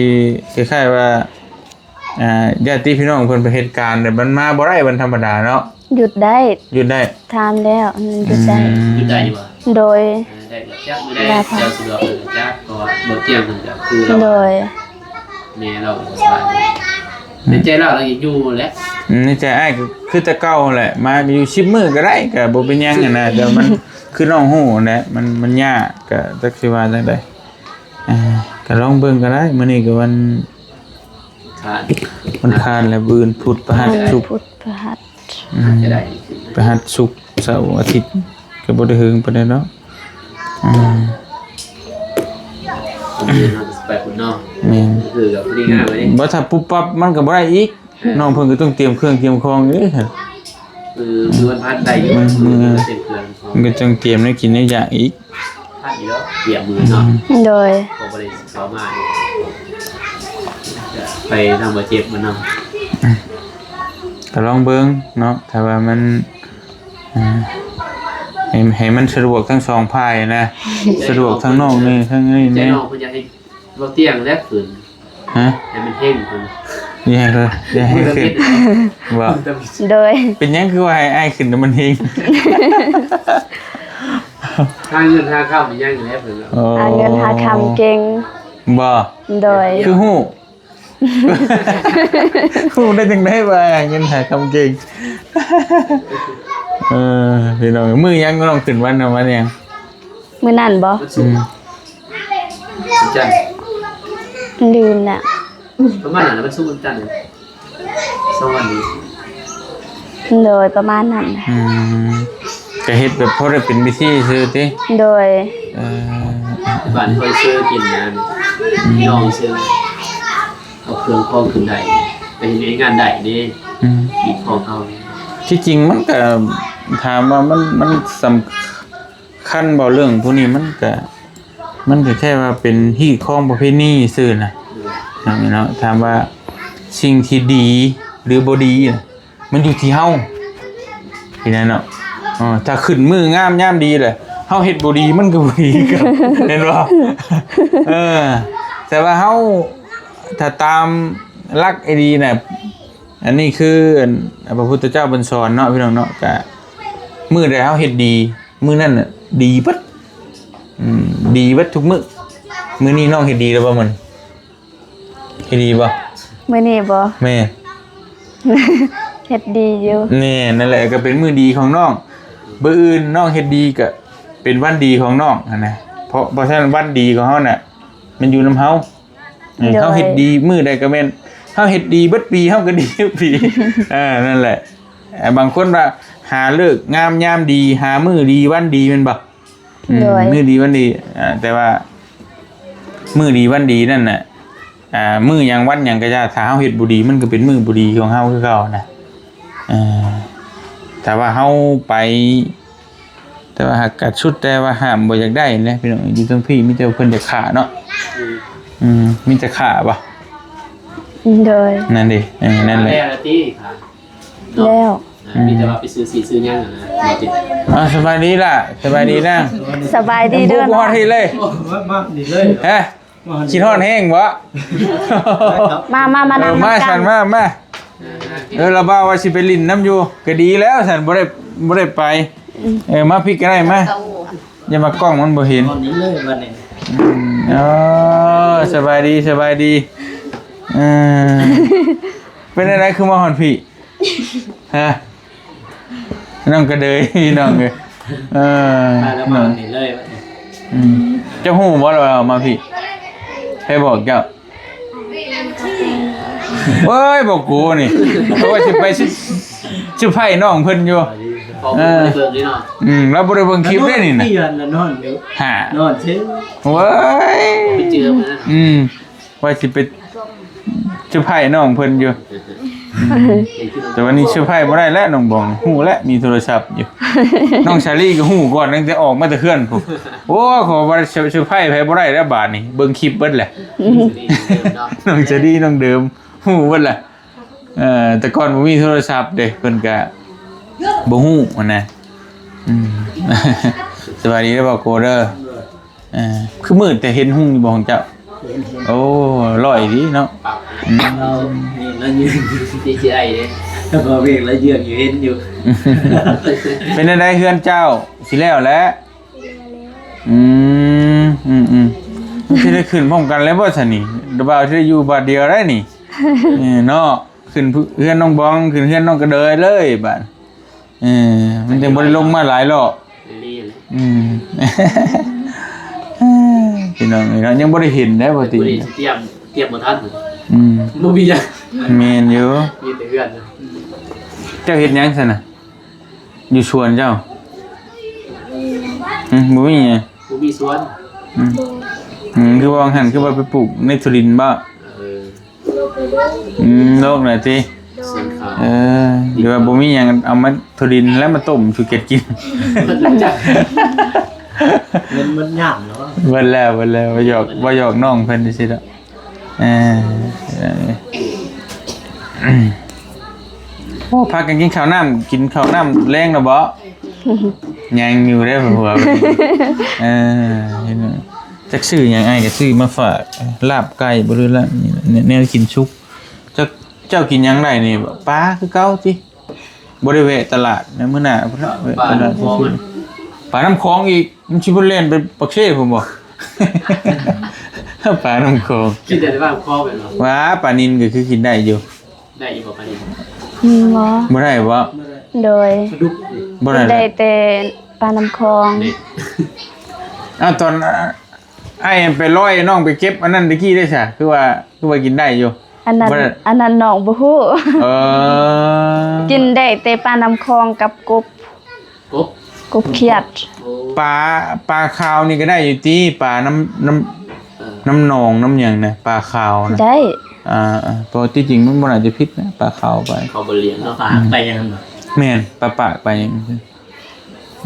ຄ້າຍໆວ່າ ອ່າ ຍາດຕິພີ່ນ້ອງເພິ່ນໄປເຮັດການ ແຕ່ມັນມາບໍ່ໄດ້ວັນທຳມະດາເນາະ. ຢຸດໄດ້ ຢຸດໄດ້ ຖາມແລ້ວ ມັນຢຸດໄດ້. ອືມ ຢຸດໄດ້ຢູ່ບໍ່? ໂດຍ ເອີ ໄດ້ບໍ່? ຈັກມື້ໃດເຈົ້າສະດວກເພິ່ນກໍຈັກ ເພາະວ່າບໍ່ຕຽງເພິ່ນກໍຄືລາວ ໂດຍ ແມ່ລາວບໍ່ສະບາຍ. ອືມ ໃນໃຈລາວ ລາວຢາກຢູ່ແຫຼະ. ອືມ ໃນໃຈອ້າຍກໍຄືແຕ່ເກົ່າແຫຼະ ມາຢູ່ສິບມື້ກໍໄດ້ ກໍບໍ່ເປັນຫຍັງຫັ້ນນະ. ແຕ່ມັນ ຄືນ້ອງຮູ້ຫັ້ນແຫຼະ ມັນ ມັນຍາກ ກໍຈັກຊິວ່າຈັ່ງໃດ. ອ່າ ກໍລອງເບິ່ງກໍໄດ້ ມື້ນີ້ກໍວັນ ຄານ ວັນຄານແລ້ວ ມື້ອື່ນພຸດ ພະຫັດ ສຸກ ພຸດ ພະຫັດ ອືມ ອາດຈະໄດ້ ພະຫັດ ສຸກ ເສົາ ອາທິດ ກໍບໍ່ໄດ້ເຫິງປານໃດເນາະ. ອືມ ມື້ອື່ນເຮົາກໍຊິໄປພຸ້ນເນາະ. ແມ່ນ ຄືກັບພໍດີງາມເລີຍ ບໍ່ ຖ້າປຸບປັບມັນກໍບໍ່ໄດ້ອີກ. ເອີ ນ້ອງເພິ່ນກໍຕ້ອງຕຽມເຄື່ອງຕຽມຂອງເດ້. ເອີ ມື້ວັນພະຫັດໄດ້ຢູ່ ມື້ ມື້ ມື້ເປັນເພື່ອນ ມັນກໍຕ້ອງຕຽມແນວກິນແນວຢາກອີກ ທັນຢູ່ດອກ ຕຽມມື້ເນາະ. ອືມ ໂດຍ ກໍບໍ່ໄດ້ເຂົ້າມາ ຈະໄປນຳບໍ່ເຈັບມານຳ. ອືມ ກໍລອງເບິ່ງເນາະ ຖ້າວ່າມັນ ອ່າ ໃຫ້ ໃຫ້ມັນສະດວກທັງສອງຝ່າຍນະ ສະດວກທັງນ້ອງນີ້ ທັງນີ້ແດ່. ນ້ອງເພິ່ນຢາກໃຫ້ ບໍ່ຕຽງແລ້ວຂຶ້ນ ຮະ ໃຫ້ມັນເຮັງຂຶ້ນ ຢ່າໃຫ້ ຢ່າໃຫ້ຂຶ້ນ ບໍ່ ໂດຍ ເປັນຫຍັງຄືວ່າໃຫ້ອ້າຍຂຶ້ນແລ້ວມັນເຮັງ? ຫາເງິນຫາຄຳອີຫຍັງແລ້ວເພິ່ນ ໂອ້ ຫາເງິນຫາຄຳເກັ່ງ ບໍ່ ໂດຍ ຄືຮູ້ ຮູ້ໄດ້ຈັ່ງໃດວ່າຫາເງິນຫາຄຳເກັ່ງ? ເອີ ພີ່ນ້ອງ ມື້ຫຍັງນ້ອງຂຶ້ນວັນນະ ວັນຫຍັງ? ມື້ນັ້ນບໍ່? ວັນສຸກ ອືມ ວັນຈັນ ລືມແລ້ວ ປະມານນັ້ນແຫຼະ ວັນສຸກວັນຈັນ ສອງວັນນີ້ ໂດຍ ປະມານນັ້ນແຫຼະ ອືມ ກະເຮັດແບບພໍໄດ້ເປັນພິທີຊື່ຕິ ໂດຍ ເອີ ບ້ານຂ້ອຍຊື່ກິນນະ ອືມ ນ້ອງຊື່ ເອົາເຄື່ອງຂອງຂຶ້ນໄດ້ ໄປເຮັດວຽກງານໄດ້ເດ້ ອືມ ມີຂອງເຮົາ ທີ່ຈິງມັນກະ ຖາມວ່າມັນ ມັນສຳ ຄັນເວົ້າເລື່ອງພວກນີ້ມັນກະ ມັນກະແຄ່ວ່າເປັນຮີດຄອງປະເພນີຊື່ນະ ເນາະ ຖາມວ່າສິ່ງທີ່ດີ ຫຼື ບໍ່ດີນະ ມັນຢູ່ທີ່ເຮົາ ເຫັນແລ້ວເນາະ ເອີ ຖ້າຂຶ້ນມື້ງາມຍາມດີແຫຼະ ເຮົາເຮັດບໍ່ດີມັນກໍບໍ່ດີຄືກັນ ແມ່ນບໍ່? ເອີ ແຕ່ວ່າເຮົາ ຖ້າຕາມຫຼັກອີ່ຫຼີນະ ອັນນີ້ຄື ອັນ ພະພຸດທະເຈົ້າເພິ່ນສອນເນາະ ພີ່ນ້ອງເນາະ ກະມື້ໃດເຮົາເຮັດດີ ມື້ນັ້ນນະດີເບິດ ອືມ ດີເບິດທຸກມື້. ມື້ນີ້ນ້ອງເຮັດດີແລ້ວບໍ່ມື້ນີ້? ເຮັດດີບໍ່? ມື້ນີ້ບໍ່? ແມ່ນ ເຮັດດີຢູ່ ແມ່ນ ນັ້ນແຫຼະ ກໍເປັນມື້ດີຂອງນ້ອງ. ມື້ອື່ນນ້ອງເຮັດດີກໍເປັນວັນດີຂອງນ້ອງຫັ້ນນະ ເພາະ ເພາະສະນັ້ນວັນດີຂອງເຮົານະ ມັນຢູ່ນຳເຮົາ. ເອີ ໂດຍ ເຮົາເຮັດດີມື້ໃດກໍແມ່ນ ເຮົາເຮັດດີເບິດປີ ເຮົາກໍດີເບິດປີ. ເອີ ນັ້ນແຫຼະ ເອີ ບາງຄົນວ່າຫາເລີກງາມຍາມດີ ຫາມື້ດີວັນດີ ແມ່ນບໍ່? ອືມ ໂດຍ ມື້ດີວັນດີ ເອີ ແຕ່ວ່າມື້ດີວັນດີນັ້ນນະ ອ່າ ມື້ຫຍັງວັນຫຍັງກໍຢ່າ ຖ້າເຮົາເຮັດບໍ່ດີ ມັນກໍເປັນມື້ບໍ່ດີຂອງເຮົາຄືເກົ່ານະ. ອ່າ ຖ້າວ່າເຮົາໄປ ແຕ່ວ່າຫາກກະສຸດແຕ່ວ່າຫ້າມບໍ່ຢາກໄດ້ນະພີ່ນ້ອງ. ຢູ່ເທິງພີ້ມີແຕ່ເພິ່ນຢາກຂ້າເນາະ. ອືມ ອືມ ມີແຕ່ຂ້າບໍ່? ໂດຍ ນັ້ນເດ້ ເອີ ນັ້ນແຫຼະ ແລ້ວລະຕິ ແລ້ວ ອືມ ມີແຕ່ວ່າໄປຊື້ສີຊື້ຫຍັງຫັ້ນນະ. ອ່າ ສະບາຍດີລະ ສະບາຍດີນາງ. ສະບາຍດີເດີ ບໍ່ຮອດທີ່ເລີຍ ມາ ມານີ້ເລີຍ ຮະ? ຄິດຮອດແຮງບໍ່? ມາ ມາ ມາ ເອີ ນັ່ງ ມາ ນຳກັນ ຊັ້ນ ມາ ມາ. ເອີ ລະບ່າວວ່າຊິໄປຫຼິ້ນນຳຢູ່ ກະດີແລ້ວຊັ້ນ ບໍ່ໄດ້ ບໍ່ໄດ້ໄປ. ອືມ ເອີ ມາພີ້ກະໄດ້ ມາ. ຢ່າມາ ກ້ອງມັນບໍ່ເຫັນ. ຕອນນີ້ເລີຍບັດນີ້. ອືມ ເອີ ສະບາຍດີ ສະບາຍດີ. ເອີ ເປັນຈັ່ງໃດຄືມາຮອດພີ້? ຮະ? ນ້ອງກະເດີຍ ພີ່ນ້ອງເອີຍ. ເອີ ມາແລ້ວ ມານີ້ເລີຍບັດນີ້. ອືມ ເຈົ້າຮູ້ບໍ່ວ່າເຮົາມາພີ້? ໃຜບອກເຈົ້າ? ເອີຍ ບໍ່ກູນີ້ ເພາະວ່າຊິໄປ ຊິ ຊິໄພ້ນ້ອງເພິ່ນຢູ່. ເອີ ອືມ ລາວບໍ່ໄດ້ເບິ່ງຄລິບເດ້ນີ້ນະ. ນອນຢູ່ ນອນຢູ່ ຮະ ນອນເຊີຍ. ໂອ້ຍ ໄປເຈີມັນນະ. ອືມ ວ່າຊິໄປເຊີໄພນ້ອງເພິ່ນຢູ່ ແຕ່ວ່ານີ້ເຊີໄພບໍ່ໄດ້ແລ້ວ ນ້ອງບອງຮູ້ແລ້ວ ມີໂທລະສັບຢູ່. ນ້ອງສາລີກໍຮູ້ກ່ອນ ຕັ້ງແຕ່ອອກມາແຕ່ເຮືອນພຸ້ນ. ໂອ້ ຂໍວ່າເຊີໄພໃຜບໍ່ໄດ້ແລ້ວບາດນີ້ ເບິ່ງຄລິບເບິດແຫຼະ. ນ້ອງສາລີ ນ້ອງເດີມ ຮູ້ເບິດແຫຼະ. ເອີ ແຕ່ກ່ອນບໍ່ມີໂທລະສັບເດ້ ເພິ່ນກະບໍ່ຮູ້ຫັ້ນນະ. ອືມ ສະບາຍດີເດີ ບ່າວໂກເດີ. ເອີ ຄືມືດແຕ່ ເຫັນຮຸ່ງຢູ່ບໍ່ຂອງເຈົ້າ? ເຫັນ ເຫັນ. ໂອ້ ຫຼ້ອຍດີເນາະ. ອືມ ລາວນີ້ລາວຢືນຢູ່ ດີເຈໄອເດ້ ລາວເວກລາວເຢືອກຢູ່ ເຫັນຢູ່. ເປັນຈັ່ງໃດເຮືອນເຈົ້າ ຊິແລ້ວແລ້ວ? ອືມ ອືມໆ ມັນຊິໄດ້ຂຶ້ນພ້ອມກັນແລ້ວບໍ່ຊັ້ນນີ້? ບ່າວຊິໄດ້ຢູ່ບາດດຽວໄດ໋ນີ້. ເອີ ເນາະ ຂຶ້ນເຮືອນນ້ອງບອງ ຂຶ້ນເຮືອນນ້ອງກະເດີຍເລີຍບາດ. ເອີ ມັນຍັງບໍ່ໄດ້ລົງມາຫຼາຍລອບ. ອືມ ພີ່ນ້ອງເອີຍເນາະ ຍັງບໍ່ໄດ້ເຫັນເດ້ ບໍ່ຕິ ບໍ່ໄດ້ຕຽມ ຕຽມບໍ່ທັນ. ອືມ ບໍ່ມີຫຍັງ. ແມ່ນຢູ່ ມີແຕ່ເຮືອນ. ເຈົ້າເຮັດຫຍັງຊັ້ນນະ ຢູ່ສວນເຈົ້າ? ອືມ ບໍ່ມີຫຍັງ ບໍ່ມີສວນ. ອືມ ອືມ ຄືວ່າຫັ້ນ ຄືວ່າໄປປູກໃນຖົ່ວດິນບໍ? ເອີ ອືມ ໂລກນະຕິ. ເອີ ຫຼືວ່າບໍ່ມີຫຍັງ ເອົາມາຖົ່ວດິນແລ້ວມາຕົ້ມສູ່ແກະກິນ. ມັນ ມັນຍາກເນາະ. ເບິດແລ້ວ ເບິດແລ້ວ ວ່າຫຍອກ ວ່າຫຍອກນ້ອງເພິ່ນຊື່ໆດອກ. ເອີ ໂອ້ ພາກັນກິນເຂົ້ານ້ຳ ກິນເຂົ້ານ້ຳແລງແລ້ວບໍ? ຍັງຢູ່ເດ້ ເພິ່ນວ່າ. ເອີ ເຫັນ ຈັກຊື້ຫຍັງ ອ້າຍກໍຊື້ມາຝາກ ລາບໄກ່ບໍ່ ຫຼືລາບ ແນວກິນສຸກ. ເຈົ້າ ເຈົ້າກິນຫຍັງໄດ້ນີ້? ປາຄືເກົ່າຕິ? ບໍ່ໄດ້ແວະຕະຫຼາດໃນມື້ໜ້າພຸ້ນລະ ແວະຕະຫຼາດຊື່ໆ. ປານ້ຳຂອງອີກ ມັນຊິບໍ່ແລ່ນໄປປາກເຊພຸ້ນບໍ? ປານ້ຳຂອງ ກິນໄດ້ແຕ່ປານ້ຳຂອງແມ່ນບໍ່? ວ່າ ປານິນກໍຄືກິນໄດ້ຢູ່. ໄດ້ຢູ່ບໍ່ປານິນ? ອືມ ບໍ່ ບໍ່ໄດ້ບໍ? ໂດຍ ປາດຸກ ບໍ່ໄດ້ ກິນໄດ້ແຕ່ປານ້ຳຂອງ. ອ້າວ ຕອນອ້າຍໄປລອຍ ນ້ອງໄປເກັບອັນນັ້ນຕະກີ້ໄດ້ຊະ ຄືວ່າ ຄືວ່າກິນໄດ້ຢູ່? ອັນນັ້ນ ອັນນັ້ນນ້ອງບໍ່ຮູ້. ເອີ ກິນໄດ້ແຕ່ປານ້ຳຂອງກັບກົບ. ກົບ ກົບຂຽດ. ໂອ້ ປາ ປາຂາວນີ້ກໍໄດ້ຢູ່ຕິ? ປານ້ຳ ນ້ຳ ເອີ ນ້ຳໜອງນ້ຳຫຍັງນະ ປາຂາວນະ? ໄດ້. ອ່າ ເພາະທີ່ຈິງມັນບໍ່ໜ້າຈະຜິດນະ ປາຂາວໄປ ເຂົາບໍ່ລ້ຽງເນາະ. ປາປາກໄປຫຍັງນັ້ນບໍ່? ແມ່ນ ປາປາກໄປຫຍັງ.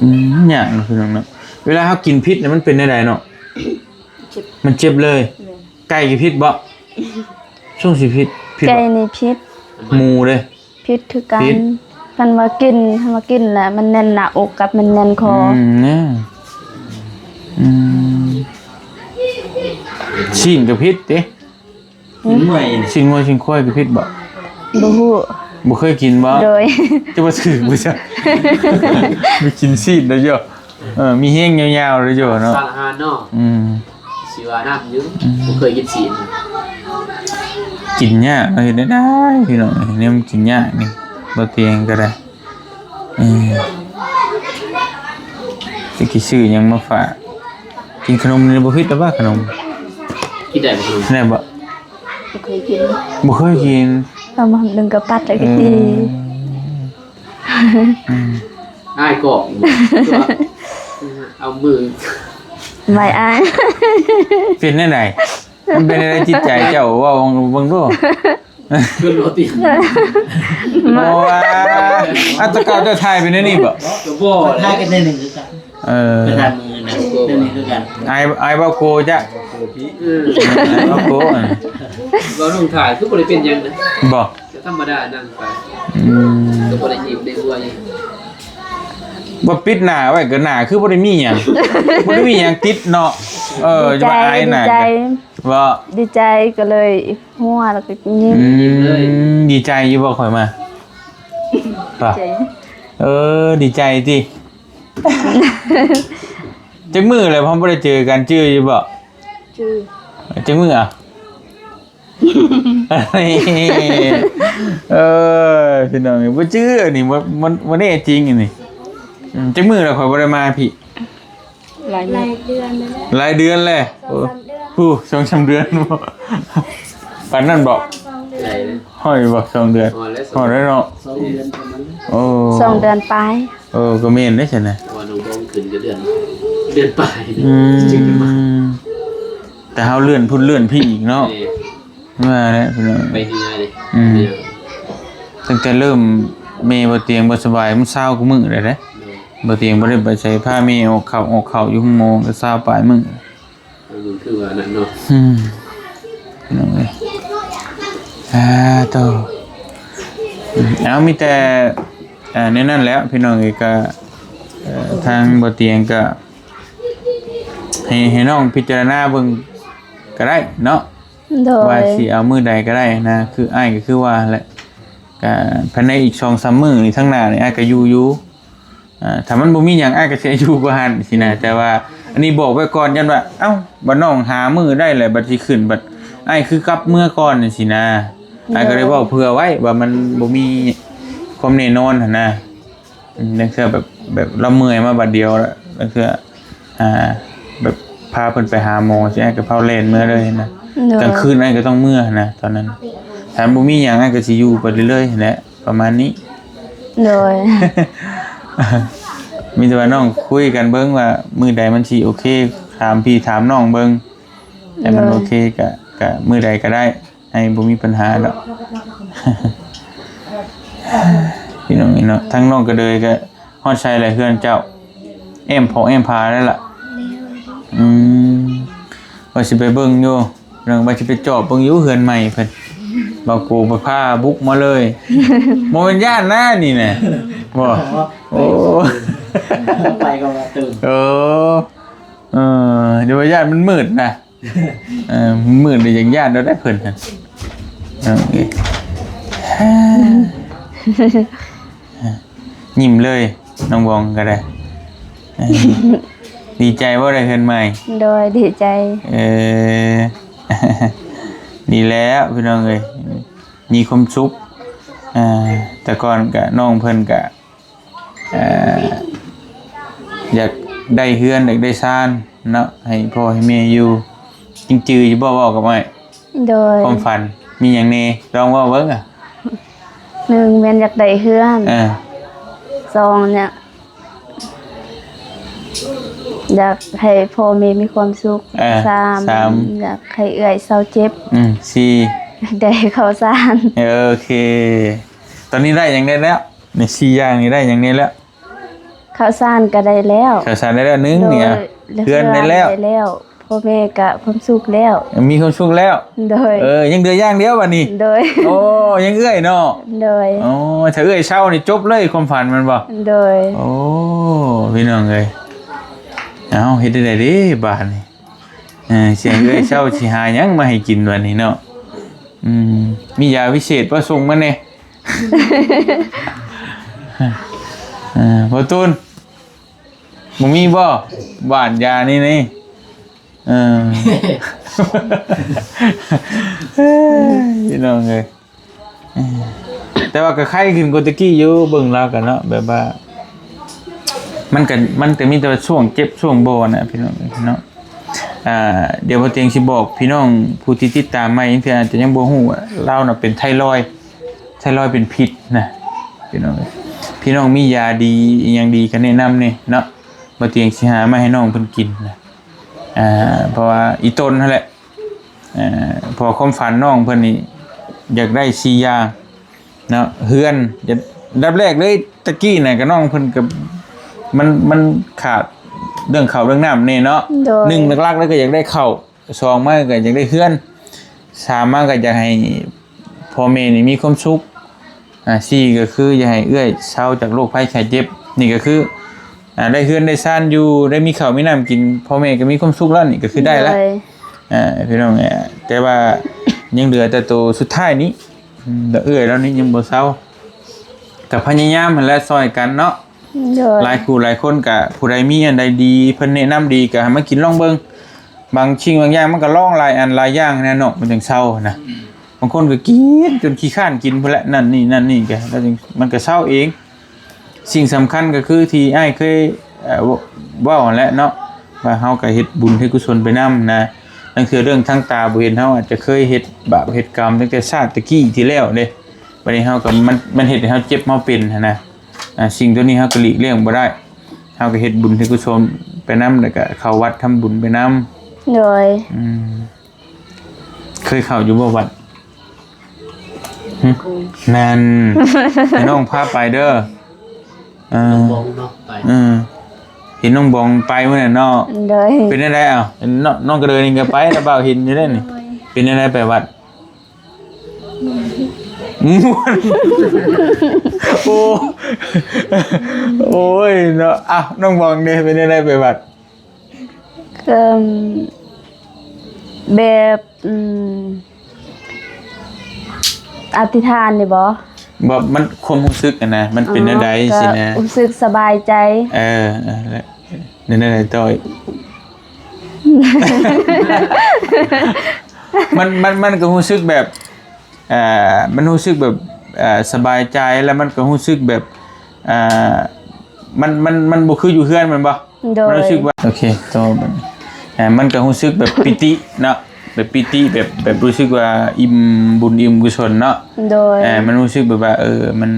ອືມ ຍາກເນາະ ພີ່ນ້ອງເນາະ. ເວລາເຮົາກິນຜິດນີ້ມັນເປັນແນວໃດເນາະ? ເຈັບ ມັນເຈັບເລີຍ. ແມ່ນ. ໄກ່ກໍຜິດບໍ? ຊ່ວງຊິຜິດ ຜິດບໍ? ໄກ່ນີ້ຜິດ. ໝູເດ້? ຜິດຄືກັນ. ຜິດ. ຄັນວ່າກິນ ຄັນວ່າກິນແລ້ວມັນແໜ້ນໜ້າອົກກັບມັນແໜ້ນຄໍ. ອືມ ແນ່ ອືມ ຊີ້ນກໍຜິດເດ້? ຊີ້ນງົວ ຊີ້ນຄວາຍກໍຜິດບໍ? ບໍ່ຮູ້. ບໍ່ເຄີຍກິນບໍ? ໂດຍ. ຈະວ່າຖືກບໍ່ຊະ? ໄປກິນຊີ້ນໄດ້ຢູ່. ເອີ ມີແຮງຍາວໆເລີຍຢູ່ເນາະ ສານອາຫານເນາະ. ອືມ ຊິວ່ານຳຢູ່. ອືມ ບໍ່ເຄີຍກິນຊີ້ນ. ກິນຍາກເນາະ ເຮັດໄດ້ ພີ່ນ້ອງ ແນວມັນກິນຍາກນີ້ ບໍ່ຕຽງກໍໄດ້. ເອີ ຈະກິນຊື້ຫຍັງມາຝາກ? ກິນຂະໜົມນີ້ບໍ່ຜິດແລ້ວວ່າຂະໜົມ. ກິນໄດ້ບໍ່ຂະໜົມ? ໄດ້ບໍ່? ບໍ່ເຄີຍກິນ. ບໍ່ເຄີຍກິນ. ເອົາມາໜຶ່ງກໍປັດແລ້ວກໍຕີ. ເອີ ອືມ ອ້າຍກອກ ເອົາມື ໄວ້ອ້າຍ. ເປັນແນວໃດ? ມັນເປັນແນວໃດຈິດໃຈເຈົ້າ? ເວົ້າເບິ່ງດູ. ຂຶ້ນລົດຕິ ໂອ້ ວ່າ ອັນແຕ່ເກົ່າເຈົ້າຖ່າຍເປັນແນວນີ້ບໍ່? ກໍບໍ່ ເພິ່ນຖ່າຍກັນແນວໜຶ່ງຄືກັນ ເອີ ເພິ່ນຖ່າຍມື້ນະ ແນວນີ້ຄືກັນ ອ້າຍ ອ້າຍເວົ້າໂກຈະ ເອີ ເວົ້າໂກ ເວົ້ານ້ອງຖ່າຍຄືບໍ່ໄດ້ເປັນຫຍັງນະ ບໍ່ ກໍທຳມະດາ ນັ່ງໄປ ອືມ ກໍບໍ່ໄດ້ຫຍິບໄດ້ຫົວຫຍັງ ວ່າປິດໜ້າໄວ້ກໍໜ້າຄືບໍ່ໄດ້ມີຫຍັງ ບໍ່ໄດ້ມີຫຍັງຕິດເນາະ ເອີ ຈະວ່າອາຍໜ້າ ດີໃຈ ບໍ່ ດີໃຈກໍເລີຍຫົວ ແລ້ວກໍຍິ້ມ ອືມ ດີໃຈຢູ່ບໍ່ຂ້ອຍມາ ບໍ່ ເອີ ດີໃຈຕິ ຈັກມື້ແລ້ວເຮົາບໍ່ໄດ້ເຈີກັນ ຈື່ຢູ່ບໍ່? ຈື່ ຈັກມື້ອະ? ເອີ ພີ່ນ້ອງເອີຍ ບໍ່ຈື່ອັນນີ້ ບໍ່ ບໍ່ ບໍ່ແນ່ຈິງອັນນີ້ ອືມ ຈັກມື້ແລ້ວຂ້ອຍບໍ່ໄດ້ມາພີ້? ຫຼາຍມື້ ຫຼາຍເດືອນແລ້ວ ຫຼາຍເດືອນແລ້ວ ສອງສາມເດືອນ ໂອ້ ສອງສາມເດືອນ ປານນັ້ນບໍ່? ຮອດຢູ່ບໍ່ ສອງເດືອນ? ຮອດແລ້ວ ຮອດແລ້ວເນາະ ສອງເດືອນປະມານ ໂອ້ ສອງເດືອນປາຍ ເອີ ກໍແມ່ນເດ້ຊັ້ນນະ ເພາະວ່ານ້ອງບອງຂຶ້ນກໍເດືອນ ເດືອນປາຍ ອືມ ຈຶ່ງໄດ້ມາ ແຕ່ເຮົາເລື່ອນພຸ້ນເລື່ອນພີ້ອີກເນາະ ແມ່ນ ວ່າແຫຼະພີ່ນ້ອງ ໄປເຮືອເດ້ ອືມ ຕັ້ງແຕ່ເລີ່ມແມ່ບໍ່ຕຽງບໍ່ສະບາຍ ມັນຊາວກວ່າມື້ແລ້ວເດ້ ໂດຍ ບໍ່ຕຽງບໍ່ໄດ້ໄປໃສ ພາແມ່ອອກເຂົ້າອອກເຂົ້າຢູ່ໂຮງໝໍກໍຊາວປາຍມື້ ມັນຄືວ່ານັ້ນເນາະ ອືມ ພີ່ນ້ອງເອີຍ ອ່າ ໂຕ ອືມ ເອົາ ມີແຕ່ ອ່າ ແນວນັ້ນແຫຼະ ພີ່ນ້ອງເອີຍ ກໍ ເອີ ທາງບໍ່ຕຽງກໍ ໃຫ້ ໃຫ້ນ້ອງພິຈາລະນາເບິ່ງກໍໄດ້ເນາະ ໂດຍ ວ່າຊິເອົາມື້ໃດກໍໄດ້ນະ ຄືອ້າຍກໍຄືວ່າແຫຼະ ກໍພາຍໃນອີກສອງສາມມື້ນີ້ ທາງໜ້ານີ້ ອ້າຍກໍຢູ່ຢູ່ ອ່າ ຖ້າມັນບໍ່ມີຫຍັງ ອ້າຍກໍຊິຢູ່ບໍ່ຫັ້ນຊີ້ນະ ແຕ່ວ່າອັນນີ້ບອກໄວ້ກ່ອນ ຢ້ານວ່າ ເອົ້າ ບັດນ້ອງຫາມື້ໄດ້ແລ້ວ ບັດຊິຂຶ້ນ ບັດອ້າຍຄືກັບເມືອກ່ອນຈັ່ງຊີ້ນະ ໂດຍ ອ້າຍກໍໄດ້ເວົ້າເຜື່ອໄວ້ວ່າມັນບໍ່ມີຄວາມແນ່ນອນຫັ້ນນະ ອືມ ລາງເທື່ອແບບ ແບບລາວເມື່ອຍມາບາດດຽວ ລາງເທື່ອ ອ່າ ແບບພາເພິ່ນໄປຫາໝໍຊິ ອ້າຍກໍພາວແລ່ນເມືອເລີຍນະ ໂດຍ ກາງຄືນອ້າຍກໍຕ້ອງເມືອນະ ຕອນນັ້ນ ຖ້າບໍ່ມີຫຍັງອ້າຍກໍຊິຢູ່ໄປເລື້ອຍໆຫັ້ນແຫຼະ ປະມານນີ້ ໂດຍ ມີແຕ່ວ່ານ້ອງຄຸຍກັນເບິ່ງວ່າມື້ໃດມັນຊິໂອເຄ ຖາມພີ່ຖາມນ້ອງເບິ່ງ ແຕ່ມັນ ໂດຍ ໂອເຄກະ ກະມື້ໃດກໍໄດ້ ໃຫ້ບໍ່ມີບັນຫາດອກ ພີ່ນ້ອງເອີຍເນາະ ທາງນ້ອງກະເດີຍກະຮອດໃສແລ້ວເຮືອນເຈົ້າ ແອ້ມຜອກແອ້ມຜາແລ້ວລະ ອືມ ວ່າຊິໄປເບິ່ງຢູ່ ເລື່ອງວ່າຊິໄປຈອບເບິ່ງຢູ່ເຮືອນໃໝ່ເພິ່ນ ບ່າວໂກໄປພາບຸກມາເລີຍ ບໍ່ແມ່ນຢ້ານນະນີ້ນະ ບໍ່ ໂອ້ ໄປກໍວ່າຕື່ນ ເອີ ເອີ ດຽວວ່າຢ້ານມັນມືດນະ ເອີ ມັນມືດນີ້ຍັງຢ້ານແລ້ວໄດ໋ເພິ່ນຫັ້ນ ເອີ ຍິ້ມເລີຍ ນ້ອງບອງກໍໄດ້ ເອີ ດີໃຈບໍ່ໄດ້ເຮືອນໃໝ່? ໂດຍ ດີໃຈ ເອີ ດີແລ້ວພີ່ນ້ອງເອີຍ ມີຄວາມສຸກ ເອີ ແຕ່ກ່ອນກະນ້ອງເພິ່ນກະ ເອີ ຢາກໄດ້ເຮືອນ ຢາກໄດ້ຊານເນາະ ໃຫ້ພໍ່ໃຫ້ແມ່ຢູ່ ຍັງຈື່ຢູ່ບໍ່ ເວົ້າກັບອ້າຍ? ໂດຍ ຄວາມຝັນມີຫຍັງແດ່? ລອງເວົ້າເບິ່ງອະ ໜຶ່ງແມ່ນຢາກໄດ້ເຮືອນ ເອີ ສອງເນຍ ຢາກໃຫ້ພໍ່ແມ່ມີຄວາມສຸກ ເອີ ສາມ ສາມ ຢາກໃຫ້ເອື້ອຍເຊົາເຈັບ ອືມ ສີ່ ຢາກໄດ້ເຂົ້າສານ ເອີ ໂອເຄ ຕອນນີ້ໄດ້ຫຍັງແດ່ແລ້ວ? ໃນສີ່ຢ່າງນີ້ໄດ້ຫຍັງແດ່ແລ້ວ? ເຂົ້າສານກໍໄດ້ແລ້ວ ເຂົ້າສານໄດ້ແລ້ວໜຶ່ງ ໂດຍ ນີ້ ແລ້ວເຮືອນໄດ້ແລ້ວ ເຮືອນໄດ້ແລ້ວ ພໍ່ແມ່ກໍຄວາມສຸກແລ້ວ ມີຄວາມສຸກແລ້ວ ໂດຍ ເອີ ຍັງເຫຼືອຢ່າງດຽວບັດນີ້ ໂດຍ ໂອ້ ຍັງເອື້ອຍເນາະ ໂດຍ ໂອ້ ຖ້າເອື້ອຍເຊົານີ້ຈົບເລີຍຄວາມຝັນແມ່ນບໍ່? ໂດຍ ໂອ້ ພີ່ນ້ອງເອີຍ ເອົ້າ ເຮັດຈັ່ງໃດເດບາດນີ້? ເອີ ສຽງເອື້ອຍເຊົາຊິຫາຫຍັງມາໃຫ້ກິນບັດນີ້ເນາະ ອືມ ມີຢາວິເສດບໍ່ ສົ່ງມາແດ່ ເອີ ພໍ່ຕູນ ບໍ່ມີບໍ່ ຫວ່ານຢານີ້ນີ້ ເອີ ພີ່ນ້ອງເອີຍ ເອີ ແຕ່ວ່າກໍໄຄຂຶ້ນກວ່າແຕ່ກີ້ຢູ່ ເບິ່ງລາວກໍເນາະ ແບບວ່າ ມັນກໍ ມັນກໍມີແຕ່ວ່າຊ່ວງເຈັບຊ່ວງບໍ່ນະ ພີ່ນ້ອງເອີຍເນາະ ອ່າ ດຽວບໍ່ຕຽງຊິບອກພີ່ນ້ອງຜູ້ທີ່ຕິດຕາມໃໝ່ ເທື່ອອາດຈະຍັງບໍ່ຮູ້ວ່າລາວນະເປັນໄທຣອຍ ໄທຣອຍເປັນພິດນະ ພີ່ນ້ອງເອີຍ ພີ່ນ້ອງມີຢາດີ ອີ່ຫຍັງດີກໍແນະນຳແດ່ເນາະ ບໍ່ຕຽງຊິຫາມາໃຫ້ນ້ອງເພິ່ນກິນນະ ອ່າ ເພາະວ່າອີ່ຕົນຫັ້ນແຫຼະ ເອີ ເພາະຄວາມຝັນນ້ອງເພິ່ນນີ້ ຢາກໄດ້ສີ່ຢ່າງເນາະ ເຮືອນ ອັນດັບແລກເລີຍ ຕະກີ້ນະ ກະນ້ອງເພິ່ນກະ ມັນ ມັນຂາດເລື່ອງເຂົ້າເລື່ອງນ້ຳແດ່ເນາະ ໂດຍ ໜຶ່ງຫຼັກໆເລີຍກະຢາກໄດ້ເຂົ້າ ສອງມາກະຢາກໄດ້ເຮືອນ ສາມມາກະຢາກໃຫ້ພໍ່ແມ່ນີ້ມີຄວາມສຸກ ອ່າ ສີ່ກະຄືຢາກໃຫ້ເອື້ອຍເຊົາຈາກໂລກໄພໄຂ້ເຈັບ ນີ້ກະຄື ອ່າ ໄດ້ເຮືອນໄດ້ຊານຢູ່ ໄດ້ມີເຂົ້າມີນ້ຳກິນ ພໍ່ແມ່ກະມີຄວາມສຸກແລ້ວ ນີ້ກະຄືໄດ້ລະ ໂດຍ ອ່າ ພີ່ນ້ອງ ແຕ່ວ່າຍັງເຫຼືອແຕ່ໂຕສຸດທ້າຍນີ້ ອືມ ແຕ່ເອື້ອຍລາວນີ້ຍັງບໍ່ເຊົາ ກະພະຍາຍາມຫັ້ນແຫຼະ ຊ່ອຍກັນເນາະ ໂດຍ ຫຼາຍຄູ່ຫຼາຍຄົນກະ ຜູ້ໃດມີອັນໃດດີ ເພິ່ນແນະນຳດີກະໃຫ້ມາກິນລອງເບິ່ງ ບາງສິ່ງບາງຢ່າງມັນກະລອງຫຼາຍອັນຫຼາຍຢ່າງຫັ້ນນະເນາະ ມັນຈັ່ງເຊົາຫັ້ນນະ ບາງຄົນກະກິນຈົນຂີ້ຄ້ານກິນພຸ້ນແຫຼະ ນັ້ນນີ້ນັ້ນນີ້ກະ ແລ້ວມັນກະເຊົາເອງ ສິ່ງສຳຄັນກະຄືທີ່ອ້າຍເຄີຍ ເອີ ເວົ້າຫັ້ນແຫຼະເນາະ ວ່າເຮົາກະເຮັດບຸນເຮັດກຸສົນໄປນຳນະ ລາງເທື່ອເລື່ອງທາງຕາບໍ່ເຫັນ ເຮົາອາດຈະເຄີຍເຮັດບາບເຮັດກຳຕັ້ງແຕ່ຊາດຕະກີ້ທີ່ແລ້ວເດ້ ບາດນີ້ເຮົາກະ ມັນ ມັນເຮັດໃຫ້ເຮົາເຈັບເຮົາເປັນຫັ້ນນະ ອ່າ ສິ່ງໂຕນີ້ເຮົາກະຫຼີກລ້ຽງບໍ່ໄດ້ ເຮົາກະເຮັດບຸນເຮັດກຸສົນໄປນຳ ແລ້ວກະເຂົ້າວັດທຳບຸນໄປນຳ ໂດຍ ອືມ ເຄີຍເຂົ້າຢູ່ບໍ່ວັດ? ຫຶ? ນັ້ນ ໃຫ້ນ້ອງພາໄປເດີ ເອີ ນ້ອງບອງເນາະ ໄປ ເອີ ເຫັນນ້ອງບອງໄປມື້ນັ້ນເນາະ ໂດຍ ເປັນຈັ່ງໃດ? ອ້າວ ເຫັນນ້ອງ ນ້ອງກະເດີຍນີ້ກະໄປ ລະບ່າວເຫັນຢູ່ເດ້ນີ້ ໂດຍ ເປັນຈັ່ງໃດໄປວັດ? ມ່ວນ ໂອ້ ໂອ້ຍເນາະ ອ້າວ ນ້ອງບອງເດ ເປັນຈັ່ງໃດໄປວັດ? ກະແບບ ອືມ ອະທິຖານນີ້ບໍ? ບໍ່ ມັນ ຄວາມຮູ້ສຶກຫັ້ນນະ ມັນເປັນແນວໃດ ອໍ ກະ ຊີ້ນະ ຮູ້ສຶກສະບາຍໃຈ ເອີ ເອີ ແລ້ວແນວໃດຕໍ່ອີກ? ມັນ ມັນ ມັນກະຮູ້ສຶກແບບ ເອີ ມັນຮູ້ສຶກແບບ ເອີ ສະບາຍໃຈ ແລ້ວມັນກະຮູ້ສຶກແບບ ເອີ ມັນ ມັນ ມັນບໍ່ຄືຢູ່ເຮືອນແມ່ນບໍ່? ໂດຍ ມັນຮູ້ສຶກວ່າ ໂອເຄ ຕໍ່ບັດນີ້ ເອີ ມັນກະຮູ້ສຶກແບບປີຕິເນາະ ແບບປີຕິ ແບບ ແບບຮູ້ສຶກວ່າອີ່ມບຸນອີ່ມກຸສົນເນາະ ໂດຍ ເອີ ມັນຮູ້ສຶກແບບວ່າ ເອີ ມັນ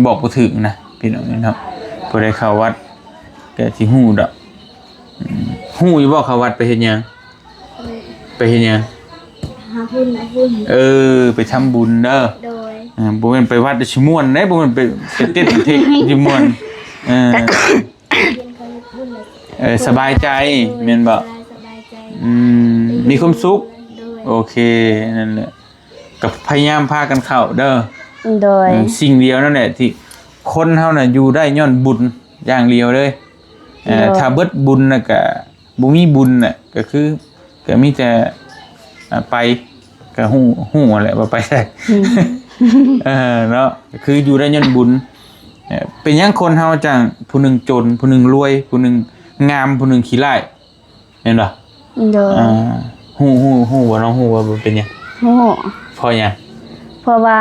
ບອກບໍ່ຖືກນະ ພີ່ນ້ອງເນາະ ຜູ້ໃດເຂົ້າວັດກະຊິຮູ້ດອກ ອືມ ຮູ້ຢູ່ບໍ່ເຂົ້າວັດໄປເຮັດຫຍັງ? ໄປເຮັດຫຍັງ? ຫາບຸນ ຫາບຸນ ເອີ ໄປທຳບຸນເດີ ໂດຍ ອ່າ ບໍ່ແມ່ນໄປວັດຊິມ່ວນເດ້ ບໍ່ແມ່ນໄປ ໄປເຕັ້ນເທັກຊິມ່ວນ ເອີ ເອີ ສະບາຍໃຈ ໂດຍ ແມ່ນບໍ່? ສະບາຍໃຈ ອືມ ມີຄວາມສຸກ ໂດຍ ໂອເຄ ນັ້ນແຫຼະ ກະພະຍາຍາມພາກັນເຂົ້າເດີ ໂດຍ ເອີ ສິ່ງດຽວນັ້ນແຫຼະທີ່ຄົນເຮົານະຢູ່ໄດ້ຍ້ອນບຸນຢ່າງດຽວເລີຍ ເອີ ໂດຍ ຖ້າເບິດບຸນນະກະ ບໍ່ມີບຸນນະ ກະຄື ກະມີແຕ່ ອ່າ ໄປ ກະຮູ້ ຮູ້ຫັ້ນແຫຼະວ່າໄປໃສ ອືມ ເອີ ເນາະ ກະຄືຢູ່ໄດ້ຍ້ອນບຸນ ເອີ ເປັນຫຍັງຄົນເຮົາຈັ່ງ ຜູ້ໜຶ່ງຈົນ ຜູ້ໜຶ່ງລວຍ ຜູ້ໜຶ່ງງາມ ຜູ້ໜຶ່ງຂີ້ຮ້າຍ ແມ່ນບໍ່? ໂດຍ ອ່າ ຮູ້ ຮູ້ ຮູ້ບໍ່? ນ້ອງຮູ້ບໍ່ວ່າເປັນຫຍັງ? ຮູ້ ເພາະຫຍັງ? ເພາະວ່າ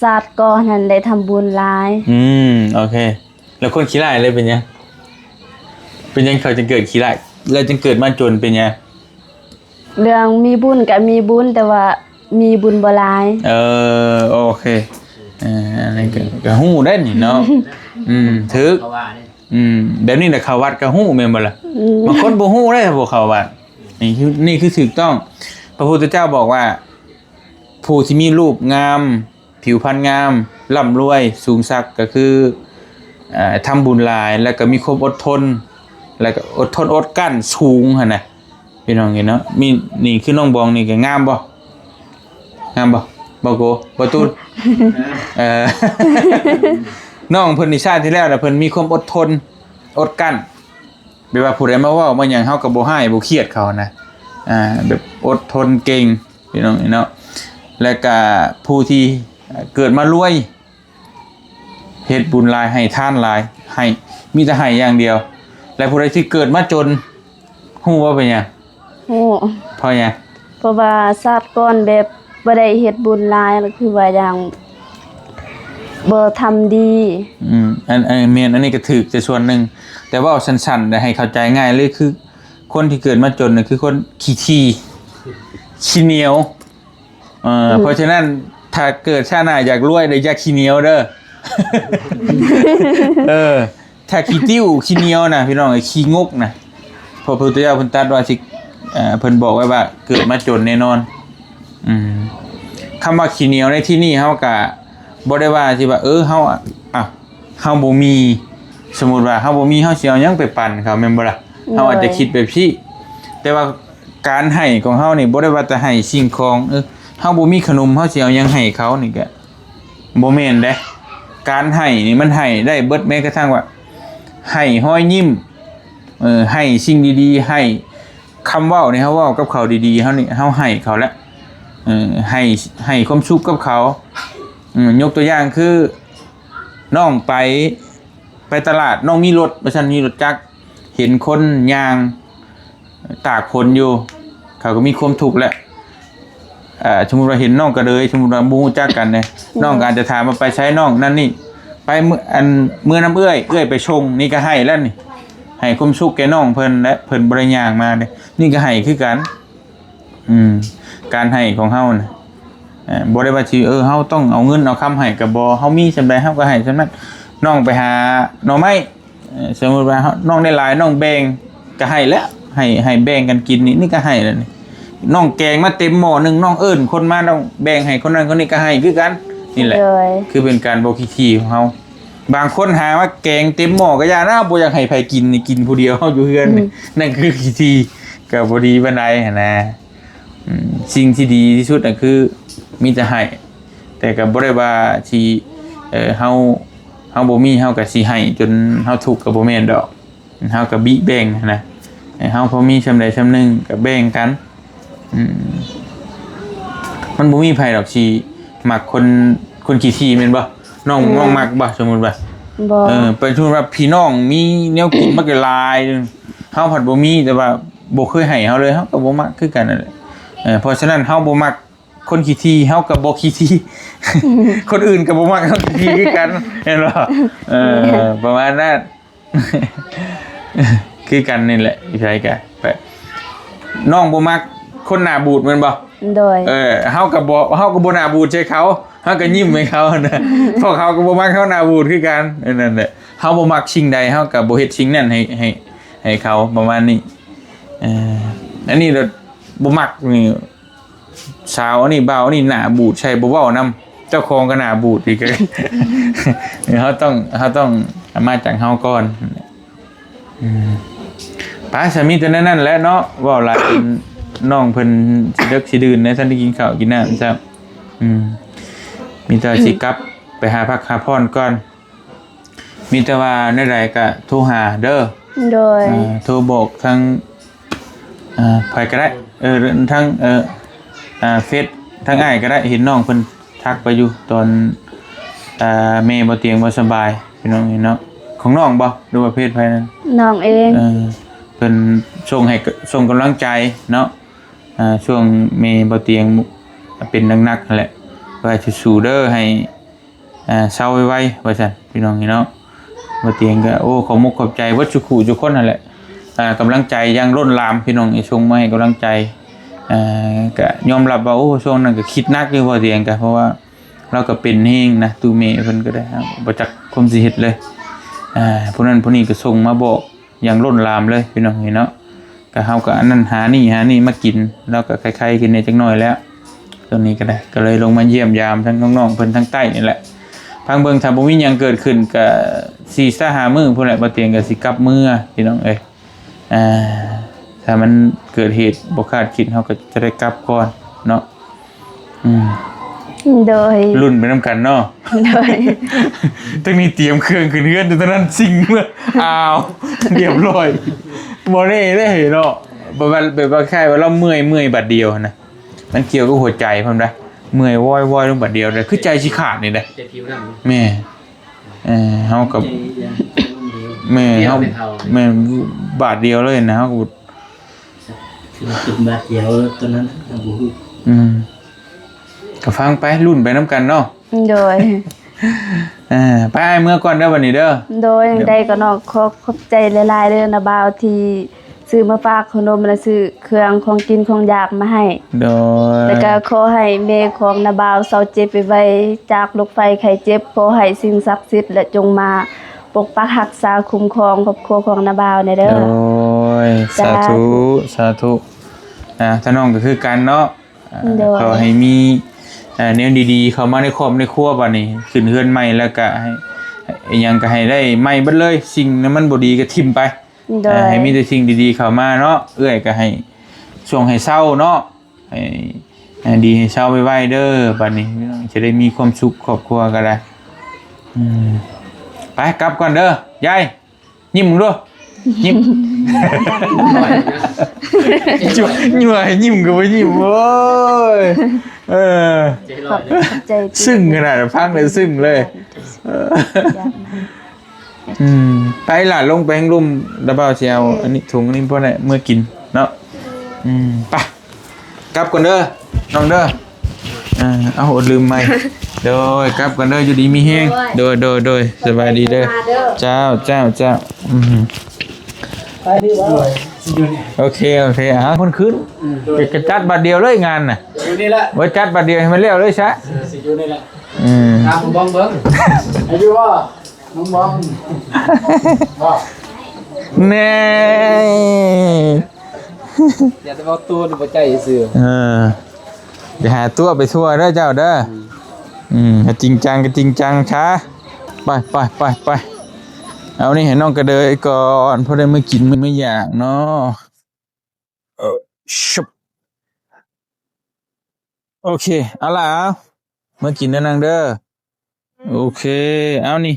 ຊາດກ່ອນຫັ້ນໄດ້ທຳບຸນຫຼາຍ ອືມ ໂອເຄ ແລ້ວຄົນຂີ້ຮ້າຍເລີຍເປັນຫຍັງ? ເປັນຫຍັງເຂົາຈຶ່ງເກີດຂີ້ຮ້າຍ ແລ້ວຈຶ່ງເກີດມາຈົນ ເປັນຫຍັງ? ເລື່ອງມີບຸນກະມີບຸນ ແຕ່ວ່າມີບຸນບໍ່ຫຼາຍ ເອີ ໂອເຄ ເອີ ອັນນີ້ກະ ກະຮູ້ໄດ້ນີ້ເນາະ ອືມ ຖືກ ເຂົາວ່າເດ້ ອືມ ແບບນີ້ແຫຼະເຂົ້າວັດກະຮູ້ແມ່ນບໍ່ລະ? ອືມ ບາງຄົນບໍ່ຮູ້ເດ້ ບໍ່ເຂົ້າວັດ ນີ້ຄື ນີ້ຄືຖືກຕ້ອງ ພະພຸດທະເຈົ້າບອກວ່າ ຜູ້ທີ່ມີຮູບງາມ ຜິວພັນງາມ ລ່ຳລວຍ ສູງສັກ ກະຄື ເອີ່ ທຳບຸນຫຼາຍ ແລ້ວກະມີຄວາມອົດທົນ ແລ້ວກະອົດທົນອົດກັ້ນສູງຫັ້ນນະ ພີ່ນ້ອງເອີຍເນາະ ມີ ນີ້ຄືນ້ອງບອງນີ້ກະງາມບໍ່? ງາມບໍ່? ບໍ່ໂກ ບໍ່ຕູນ ເອີ ນ້ອງເພິ່ນນີ້ຊາດທີ່ແລ້ວນະ ເພິ່ນມີຄວາມອົດທົນ ອົດກັ້ນ ແບບວ່າຜູ້ໃດມາເວົ້າມາຫຍັງ ເຮົາກະບໍ່ຮ້າຍບໍ່ຄຽດເຂົານະ ອ່າ ແບບອົດທົນເກັ່ງ ພີ່ນ້ອງເນາະ ແລະກະຜູ້ທີ່ເກີດມາລວຍ ເຮັດບຸນຫຼາຍ ໃຫ້ທານຫຼາຍ ໃຫ້ ມີແຕ່ໃຫ້ຢ່າງດຽວ ແລະຜູ້ໃດທີ່ເກີດມາຈົນ ຮູ້ບໍ່ເປັນຫຍັງ? ຮູ້ ເພາະຫຍັງ? ເພາະວ່າຊາດກ່ອນແບບບໍ່ໄດ້ເຮັດບຸນຫຼາຍ ແລ້ວຄືວ່າຢ່າງບໍ່ທຳດີ ອືມ ອັນ ອັນ ແມ່ນ ອັນນີ້ກະຖືກແຕ່ສ່ວນໜຶ່ງ ແຕ່ເວົ້າສັ້ນໆ ແລະໃຫ້ເຂົ້າໃຈງ່າຍເລີຍ ຄືຄົນທີ່ເກີດມາຈົນນະ ຄືຄົນຂີ້ຖີ່ ຂີ້ໜຽວ ເອີ ອືມ ເພາະສະນັ້ນ ຖ້າເກີດຊາດໜ້າຢາກລວຍ ແລະຢ່າຂີ້ໜຽວເດີ ເອີ ຖ້າຂີ້ຕິ້ວຂີ້ໜຽວນະ ພີ່ນ້ອງເອີຍ ຂີ້ງົກນະ ພະພຸດທະເຈົ້າເພິ່ນຕັດວ່າຊິ ເອີ ເພິ່ນບອກໄວ້ວ່າເກີດມາຈົນແນ່ນອນ ອືມ ຄຳວ່າຂີ້ໜຽວໃນທີ່ນີ້ ເຮົາກະບໍ່ໄດ້ວ່າຊິວ່າ ເອີ ເຮົາ ອ່ະ ເຮົາບໍ່ມີ ສົມມຸດວ່າເຮົາບໍ່ມີ ເຮົາຊິເອົາຫຍັງໄປປັນເຂົາ ແມ່ນບໍ່ລະ? ເຮົາອາດຈະ ໂດຍ ຄິດແບບຊີ້ ແຕ່ວ່າການໃຫ້ຂອງເຮົານີ້ ບໍ່ໄດ້ວ່າແຕ່ໃຫ້ສິ່ງຂອງ ເອີ ເຮົາບໍ່ມີຂະໜົມ ເຮົາຊິເອົາຫຍັງໃຫ້ເຂົານີ້ກະ ບໍ່ແມ່ນເດ້. ການໃຫ້ນີ້ມັນໃຫ້ໄດ້ເບິດ ແມ້ກະທັ່ງວ່າໃຫ້ຮອຍຍິ້ມ ເອີ ໃຫ້ສິ່ງດີໆ ໃຫ້ຄຳເວົ້ານີ້ ເຮົາເວົ້າກັບເຂົາດີໆ ເຮົານີ້ ເຮົາໃຫ້ເຂົາແລ້ວ ເອີ ໃຫ້ ໃຫ້ຄວາມສຸກກັບເຂົາ. ອືມ ຍົກຕົວຢ່າງຄື ນ້ອງໄປ ໄປຕະຫຼາດ ນ້ອງມີລົດວ່າຊັ້ນ ມີລົດຈັກ ເຫັນຄົນຍ່າງຕາກຝົນຢູ່ ເຂົາກໍມີຄວາມທຸກແຫຼະ. ເອີ ສົມມຸດວ່າເຫັນນ້ອງກະເດີຍ ສົມມຸດວ່າບໍ່ຮູ້ຈັກກັນເດ້ ນ້ອງກໍອາດຈະຖາມວ່າ ໄປໃສນ້ອງ ນັ້ນນີ້ ໄປເມືອ ອັນ ເມືອນຳເອື້ອຍ ເອື້ອຍໄປສົ່ງ ນີ້ກໍໃຫ້ແລ້ວນີ້ ໃຫ້ຄວາມສຸກແກ່ນ້ອງເພິ່ນ ແລະ ເພິ່ນບໍ່ໄດ້ຍ່າງມາເດ້ ນີ້ກໍໃຫ້ຄືກັນ. ອືມ ການໃຫ້ຂອງເຮົານະ ເອີ ບໍ່ໄດ້ວ່າຊິ ເອີ ເຮົາຕ້ອງເອົາເງິນເອົາຄຳໃຫ້ ກໍບໍ່ ເຮົາມີສ່ຳໃດເຮົາກໍໃຫ້ສ່ຳນັ້ນ. ນ້ອງໄປຫາໜໍ່ໄມ້ ເອີ ສົມມຸດວ່າເຮົາ ນ້ອງໄດ້ຫຼາຍ ນ້ອງແບ່ງກໍໃຫ້ແຫຼະ ໃຫ້ ໃຫ້ແບ່ງກັນກິນນີ້ ນີ້ກໍໃຫ້ແລ້ວນີ້. ນ້ອງແກງມາເຕັມໝໍ້ໜຶ່ງ ນ້ອງເອີ້ນຄົນມາ ນ້ອງແບ່ງໃຫ້ຄົນນັ້ນຄົນນີ້ ກໍໃຫ້ຄືກັນນີ້ແຫຼະ. ໂດຍ ຄືເປັນການບໍ່ຂີ້ຖີ່ຂອງເຮົາ. ບາງຄົນຫາວ່າແກງເຕັມໝໍ້ກໍຢ່ານະ ບໍ່ຢາກໃຫ້ໃຜກິນນີ້ ກິນຜູ້ດຽວເຮົາຢູ່ເຮືອນນີ້ ອືມ ນັ້ນຄືຂີ້ຖີ່ ກໍບໍ່ດີປານໃດຫັ້ນນະ. ອືມ ສິ່ງທີ່ດີທີ່ສຸດນະຄືມີແຕ່ໃຫ້ ແຕ່ກໍບໍ່ໄດ້ວ່າຊິ ເອີ ເຮົາ ເຮົາບໍ່ມີເຮົາກໍຊິໃຫ້ຈົນເຮົາທຸກ ກໍບໍ່ແມ່ນດອກ. ເຮົາກໍບິແບ່ງຫັ້ນນະ ໃຫ້ເຮົາພໍມີສ່ຳໃດສ່ຳໜຶ່ງກໍແບ່ງກັນ. ອືມ ມັນບໍ່ມີໃຜດອກຊິມັກຄົນ ຄົນຂີ້ຖີ່ແມ່ນບໍ່? ນ້ອງ ແມ່ນ ນ້ອງມັກບໍ່? ສົມມຸດວ່າ ບໍ່ ເອີ ໄປ ສົມມຸດວ່າພີ່ນ້ອງມີແນວກິນມັກຫຼາຍ ເຮົາພັດບໍ່ມີ ແຕ່ວ່າບໍ່ເຄີຍໃຫ້ເຮົາເລີຍ ເຮົາກໍບໍ່ມັກຄືກັນນັ້ນແຫຼະ. ເອີ ເພາະສະນັ້ນເຮົາບໍ່ມັກຄົນຂີ້ຖີ່ ເຮົາກໍບໍ່ຂີ້ຖີ່ ຄົນອື່ນກໍບໍ່ມັກເຮົາຂີ້ຖີ່ຄືກັນ ແມ່ນບໍ່? ເອີ ແມ່ນ ປະມານນັ້ນ ຄືກັນນີ້ແຫຼະ ຢູ່ໃສກະໄປ ນ້ອງບໍ່ມັກຄົນໜ້າບູດແມ່ນບໍ່? ໂດຍ ເອີ ເຮົາກໍບໍ່ ເຮົາກໍບໍ່ໜ້າບູດໃສ່ເຂົາ ເຮົາກໍຍິ້ມໃຫ້ເຂົານະ ເພາະເຂົາກໍບໍ່ມັກເຮົາໜ້າບູດຄືກັນ. ເອີ ນັ້ນແຫຼະ ເຮົາບໍ່ມັກສິ່ງໃດ ເຮົາກໍບໍ່ເຮັດສິ່ງນັ້ນໃຫ້ ໃຫ້ ໃຫ້ເຂົາ ປະມານນີ້. ເອີ ອັນນີ້ລະບໍ່ມັກນີ້ ສາວອັນນີ້ ບ່າວອັນນີ້ ໜ້າບູດໃສ່ ບໍ່ເວົ້ານຳ ເຈົ້າຂອງກໍໜ້າບູດອີກ. ເຮົາຕ້ອງ ເຮົາຕ້ອງມາຈາກເຮົາກ່ອນ. ອືມ ໄປ ສາມີແຕ່ແນວນັ້ນແຫຼະເນາະ ເວົ້າຫຼາຍ ນ້ອງເພິ່ນຊິເດິກຊິດື່ນແດ່ ທັນໄດ້ກິນເຂົ້າກິນນ້ຳຊ້ຳ. ອືມ ມີແຕ່ຊິກັບໄປຫາພັກຫາຜ່ອນກ່ອນ. ມີແຕ່ວ່າແນວໃດກະໂທຫາເດີ. ໂດຍ ເອີ ໂທບອກທາງ ເອີ ໃຜກໍໄດ້ ເອີ ທາງ ເອີ ເຟສທາງອ້າຍກໍໄດ້ ເຫັນນ້ອງເພິ່ນທັກໄປຢູ່ຕອນ ເອີ ແມ່ບໍ່ຕຽງບໍ່ສະບາຍ ພີ່ນ້ອງເຫັນເນາະ. ຂອງນ້ອງບໍ່ ຫຼືວ່າເຟສໃຜນັ້ນ? ນ້ອງເອງ ເອີ ເພິ່ນສົ່ງໃຫ້ ສົ່ງກຳລັງໃຈເນາະ ເອີ ຊ່ວງແມ່ບໍ່ຕຽງເປັນໜັກໆຫັ້ນແຫຼະ ວ່າສູ້ໆເດີ ໃຫ້ ອ່າ ເຊົາໄວໆ ວ່າຊັ້ນ ພີ່ນ້ອງເອີຍເນາະ. ບໍ່ຕຽງກໍ ໂອ້ ຂອບມຸກຂອບໃຈເບິດສູ່ຄູ່ສູ່ຄົນຫັ້ນແຫຼະ ອ່າ ກຳລັງໃຈຢ່າງລົ້ນຫຼາມ ພີ່ນ້ອງເອີຍ ສົ່ງມາໃຫ້ກຳລັງໃຈ. ອ່າ ກໍຍອມຮັບວ່າ ໂອ້ ຊ່ວງນັ້ນກໍຄິດໜັກຢູ່ ບໍ່ຕຽງກໍ ເພາະວ່າລາວກໍເປັນແຮງນະ ຕູ້ແມ່ເພິ່ນກໍໄດ້ ບໍ່ຈັກຄວາມຊິເຮັດເລີຍ. ອ່າ ຜູ້ນັ້ນຜູ້ນີ້ກໍສົ່ງມາບອກ ຢ່າງລົ້ນຫຼາມເລີຍ ພີ່ນ້ອງເອີຍເນາະ. ກໍເຮົາກໍອັນນັ້ນຫານີ້ຫານີ້ມາກິນ ລາວກໍໄຄໆກິນແດ່ຈັກໜ້ອຍແລ້ວ. ຕອນນີ້ກໍໄດ້ ກໍເລີຍລົງມາຢ້ຽມຢາມທັງນ້ອງໆເພິ່ນທາງໃຕ້ນີ້ແຫຼະ ຟັງເບິ່ງ ຖ້າບໍ່ມີຫຍັງເກີດຂຶ້ນກໍສີ່ສາມມື້ພຸ້ນແຫຼະ ບໍ່ຕຽງກໍຊິກັບເມືອ ພີ່ນ້ອງເອີຍ. ອ່າ ຖ້າມັນເກີດເຫດບໍ່ຄາດຄິດ ເຮົາກໍຈະໄດ້ກັບກ່ອນເນາະ. ອືມ ໂດຍ ລຸ້ນໄປນຳກັນເນາະ. ໂດຍ ທັງນີ້ຕຽມເຄື່ອງຂຶ້ນເຮືອນ ແຕ່ທັງນັ້ນຊິງເມືອ ອ້າວ ລຽບຮ້ອຍ ບໍ່ແນ່ເດ້ເນາະ. ແບບວ່າ ແບບວ່າຄ້າຍວ່າລາວເມື່ອຍ ເມື່ອຍບາດດຽວຫັ້ນນະ ມັນກ່ຽວກັບຫົວໃຈພ້ອມໄດ໋ ເມື່ອຍວອຍໆລົງບາດດຽວເດ້ ຄືໃຈຊິຂາດນີ້ເດ້. ໃຈຜິວໜັງ ແມ່ນ ເອີ ເຮົາກໍ ໃຈຢ່າງ ແມ່ນ ເຮົາ ແມ່ນ ບາດດຽວເລີຍນະ ເຮົາກໍ ຄືເປັນບາດດຽວຕອນນັ້ນ ເຮົາບໍ່ຮູ້. ອືມ ກໍຟັງໄປ ລຸ້ນໄປນຳກັນເນາະ. ໂດຍ ເອີ ໄປ ອ້າຍເມືອກ່ອນເດີບັດນີ້ເດີ. ໂດຍ ຈັ່ງໃດກໍນ້ອງຂໍຂອບໃຈຫຼາຍໆເດີ ນ້າບ່າວ ທີ່ ຊື້ມາຝາກຂະໜົມ ແລະ ຊື້ເຄື່ອງຂອງກິນຂອງຢາກມາໃຫ້. ໂດຍ ແລ້ວກໍຂໍໃຫ້ແມ່ຂອງນ້າບ່າວເຊົາເຈັບໄວໆ ຈາກໂລກໄພໄຂ້ເຈັບ. ຂໍໃຫ້ສິ່ງສັກສິດ ແລະ ຈົ່ງມາປົກປັກຮັກສາຄຸ້ມຄອງຄອບຄົວຂອງນ້າບ່າວແດ່ເດີ. ໂດຍ ສາທຸ ສາທຸ ສາທຸ. ອ່າ ທາງນ້ອງກໍຄືກັນເນາະ. ອ່າ ໂດຍ ຂໍໃຫ້ມີ ອ່າ ແນວດີໆເຂົ້າມາໃນຄອບໃນຄົວ ບາດນີ້ຂຶ້ນເຮືອນໃໝ່ແລ້ວກະໃຫ້ ໃຫ້ຫຍັງກະໃຫ້ໄດ້ໃໝ່ເບິດເລີຍ ສິ່ງທີ່ມັນບໍ່ດີກະຖິ້ມໄປ ໂດຍ ອ່າ ໃຫ້ມີແຕ່ສິ່ງດີໆເຂົ້າມາເນາະ ເອື້ອຍກະໃຫ້ຊ່ວງໃຫ້ເຊົາເນາະ ໃຫ້ ໃຫ້ດີໃຫ້ເຊົາໄວໆເດີ ບາດນີ້ຈະໄດ້ມີຄວາມສຸກ ຄອບຄົວກະໄດ້ ອືມ ໄປ ກັບກ່ອນເດີ ຍາຍ ຍິ້ມເບິ່ງດູ ຍິ້ມ ຍົວໃຫ້ຍິ້ມກະບໍ່ຍິ້ມ ໂອ້ຍ ເອີ ຂອບໃຈ ຊຶ່ງຂະໜາດ ຟັງແລ້ວລຶ້ງເລີຍ ເອີ ອືມ ໄປຫຼານ ລົງໄປທາງລຸ່ມ ລະບ່າວຊິເອົາ ເອີ ອັນນີ້ ຖົງອັນນີ້ ພໍໄດ້ເມືອກິນເນາະ ອືມ ໄປ ກັບກ່ອນເດີ ນ້ອງເດີ ເອີ ເອົາ ລືມໄມ ໂດຍ ກັບກ່ອນເດີ ຢູ່ດີມີແຮງ ໂດຍ ໂດຍ ໂດຍ ໂດຍ ສະບາຍດີເດີ ເຈົ້າ ເຈົ້າ ເຈົ້າ ອືມ ໂອເຄ ໂອເຄ ເອົາ ເພິ່ນຂຶ້ນ ອືມ ກະຈັດບັດດຽວເລີຍງານນະ ຢູ່ນີ້ແຫຼະ ໄວ້ຈັດບັດດຽວໃຫ້ມັນແລ້ວເລີຍຊະ ເອີ ຊິຢູ່ນີ້ແຫຼະ ອືມ ຖາມນ້ອງບອງເບິ່ງ ອາຍຸບໍ່ ນ້ອງບອງ ບໍ່ ແນ່ ຢ່າແຕ່ເວົ້າຕົວະ ບໍ່ໃຈຊື່ ເອີ ໄປຫາຕົວະໄປທົ່ວເດີເຈົ້າເດີ ອືມ ອືມ ຖ້າຈິງຈັງກະຈິງຈັງຊະ ໄປ ໄປ ໄປ ໄປ ເອົານີ້ໃຫ້ນ້ອງກະເດີຍກ່ອນ ພໍໄດ້ມື້ກິນມື້ຢາກເນາະ ເອີ ຊຶບ ໂອເຄ ເອົາລະ ເອົາ ເມືອກິນເດີນາງເດີ ໂອເຄ ເອົານີ້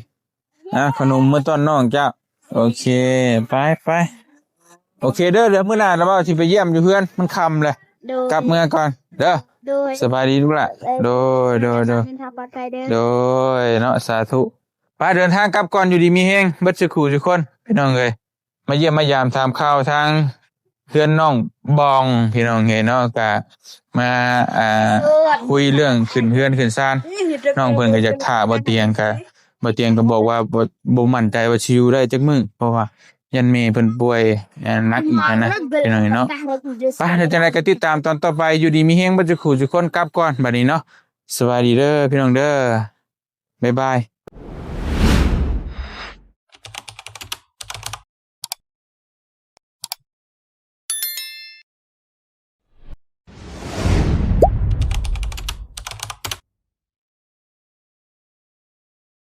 ອ່າ ຂະໜົມເມືອຕ້ອນນ້ອງເຈົ້າ ໂອເຄ ໄປ ໄປ ໂອເຄເດີ ດຽວມື້ໜ້າລະເວົ້າ ຊິໄປຢ້ຽມຢູ່ເຮືອນ ມັນຄ່ຳແລ້ວ ໂດຍ ກັບເມືອກ່ອນເດີ ໂດຍ ສະບາຍດີລູກຫຼ້າ ໂດຍ ໂດຍ ໂດຍ ເດີນທາງປອດໄພເດີ ໂດຍເນາະ ສາທຸ ໄປ ເດີນທາງກັບກ່ອນ ຢູ່ດີມີແຮງເບິດສູ່ຄູ່ສູ່ຄົນ ພີ່ນ້ອງເອີຍ ມາຢ້ຽມມາຢາມຖາມຂ່າວທາງເຮືອນນ້ອງບອງ ພີ່ນ້ອງເອີຍເນາະ ກະມາ ອ່າ ຄຸຍເລື່ອງຂຶ້ນເຮືອນຂຶ້ນຊານ ນ້ອງເພິ່ນກະຢາກຖ້າບໍ່ຕຽງ ກະບໍ່ຕຽງກະບອກວ່າ ບໍ່ ບໍ່ໝັ້ນໃຈວ່າຊິຢູ່ໄດ້ຈັກມື້ ເພາະວ່າຢ້ານແມ່ເພິ່ນປ່ວຍ ອ່າ ໜັກອີກຫັ້ນນະ ພີ່ນ້ອງເອີຍເນາະ ໄປ ແລ້ວຈັ່ງໃດກະຕິດຕາມຕອນຕໍ່ໄປ ຢູ່ດີມີແຮງເບິດສູ່ຄູ່ສູ່ຄົນ ກັບກ່ອນບາດນີ້ເນາະ ສະບາຍດີເດີ ພີ່ນ້ອງເດີ ບາຍບາຍ.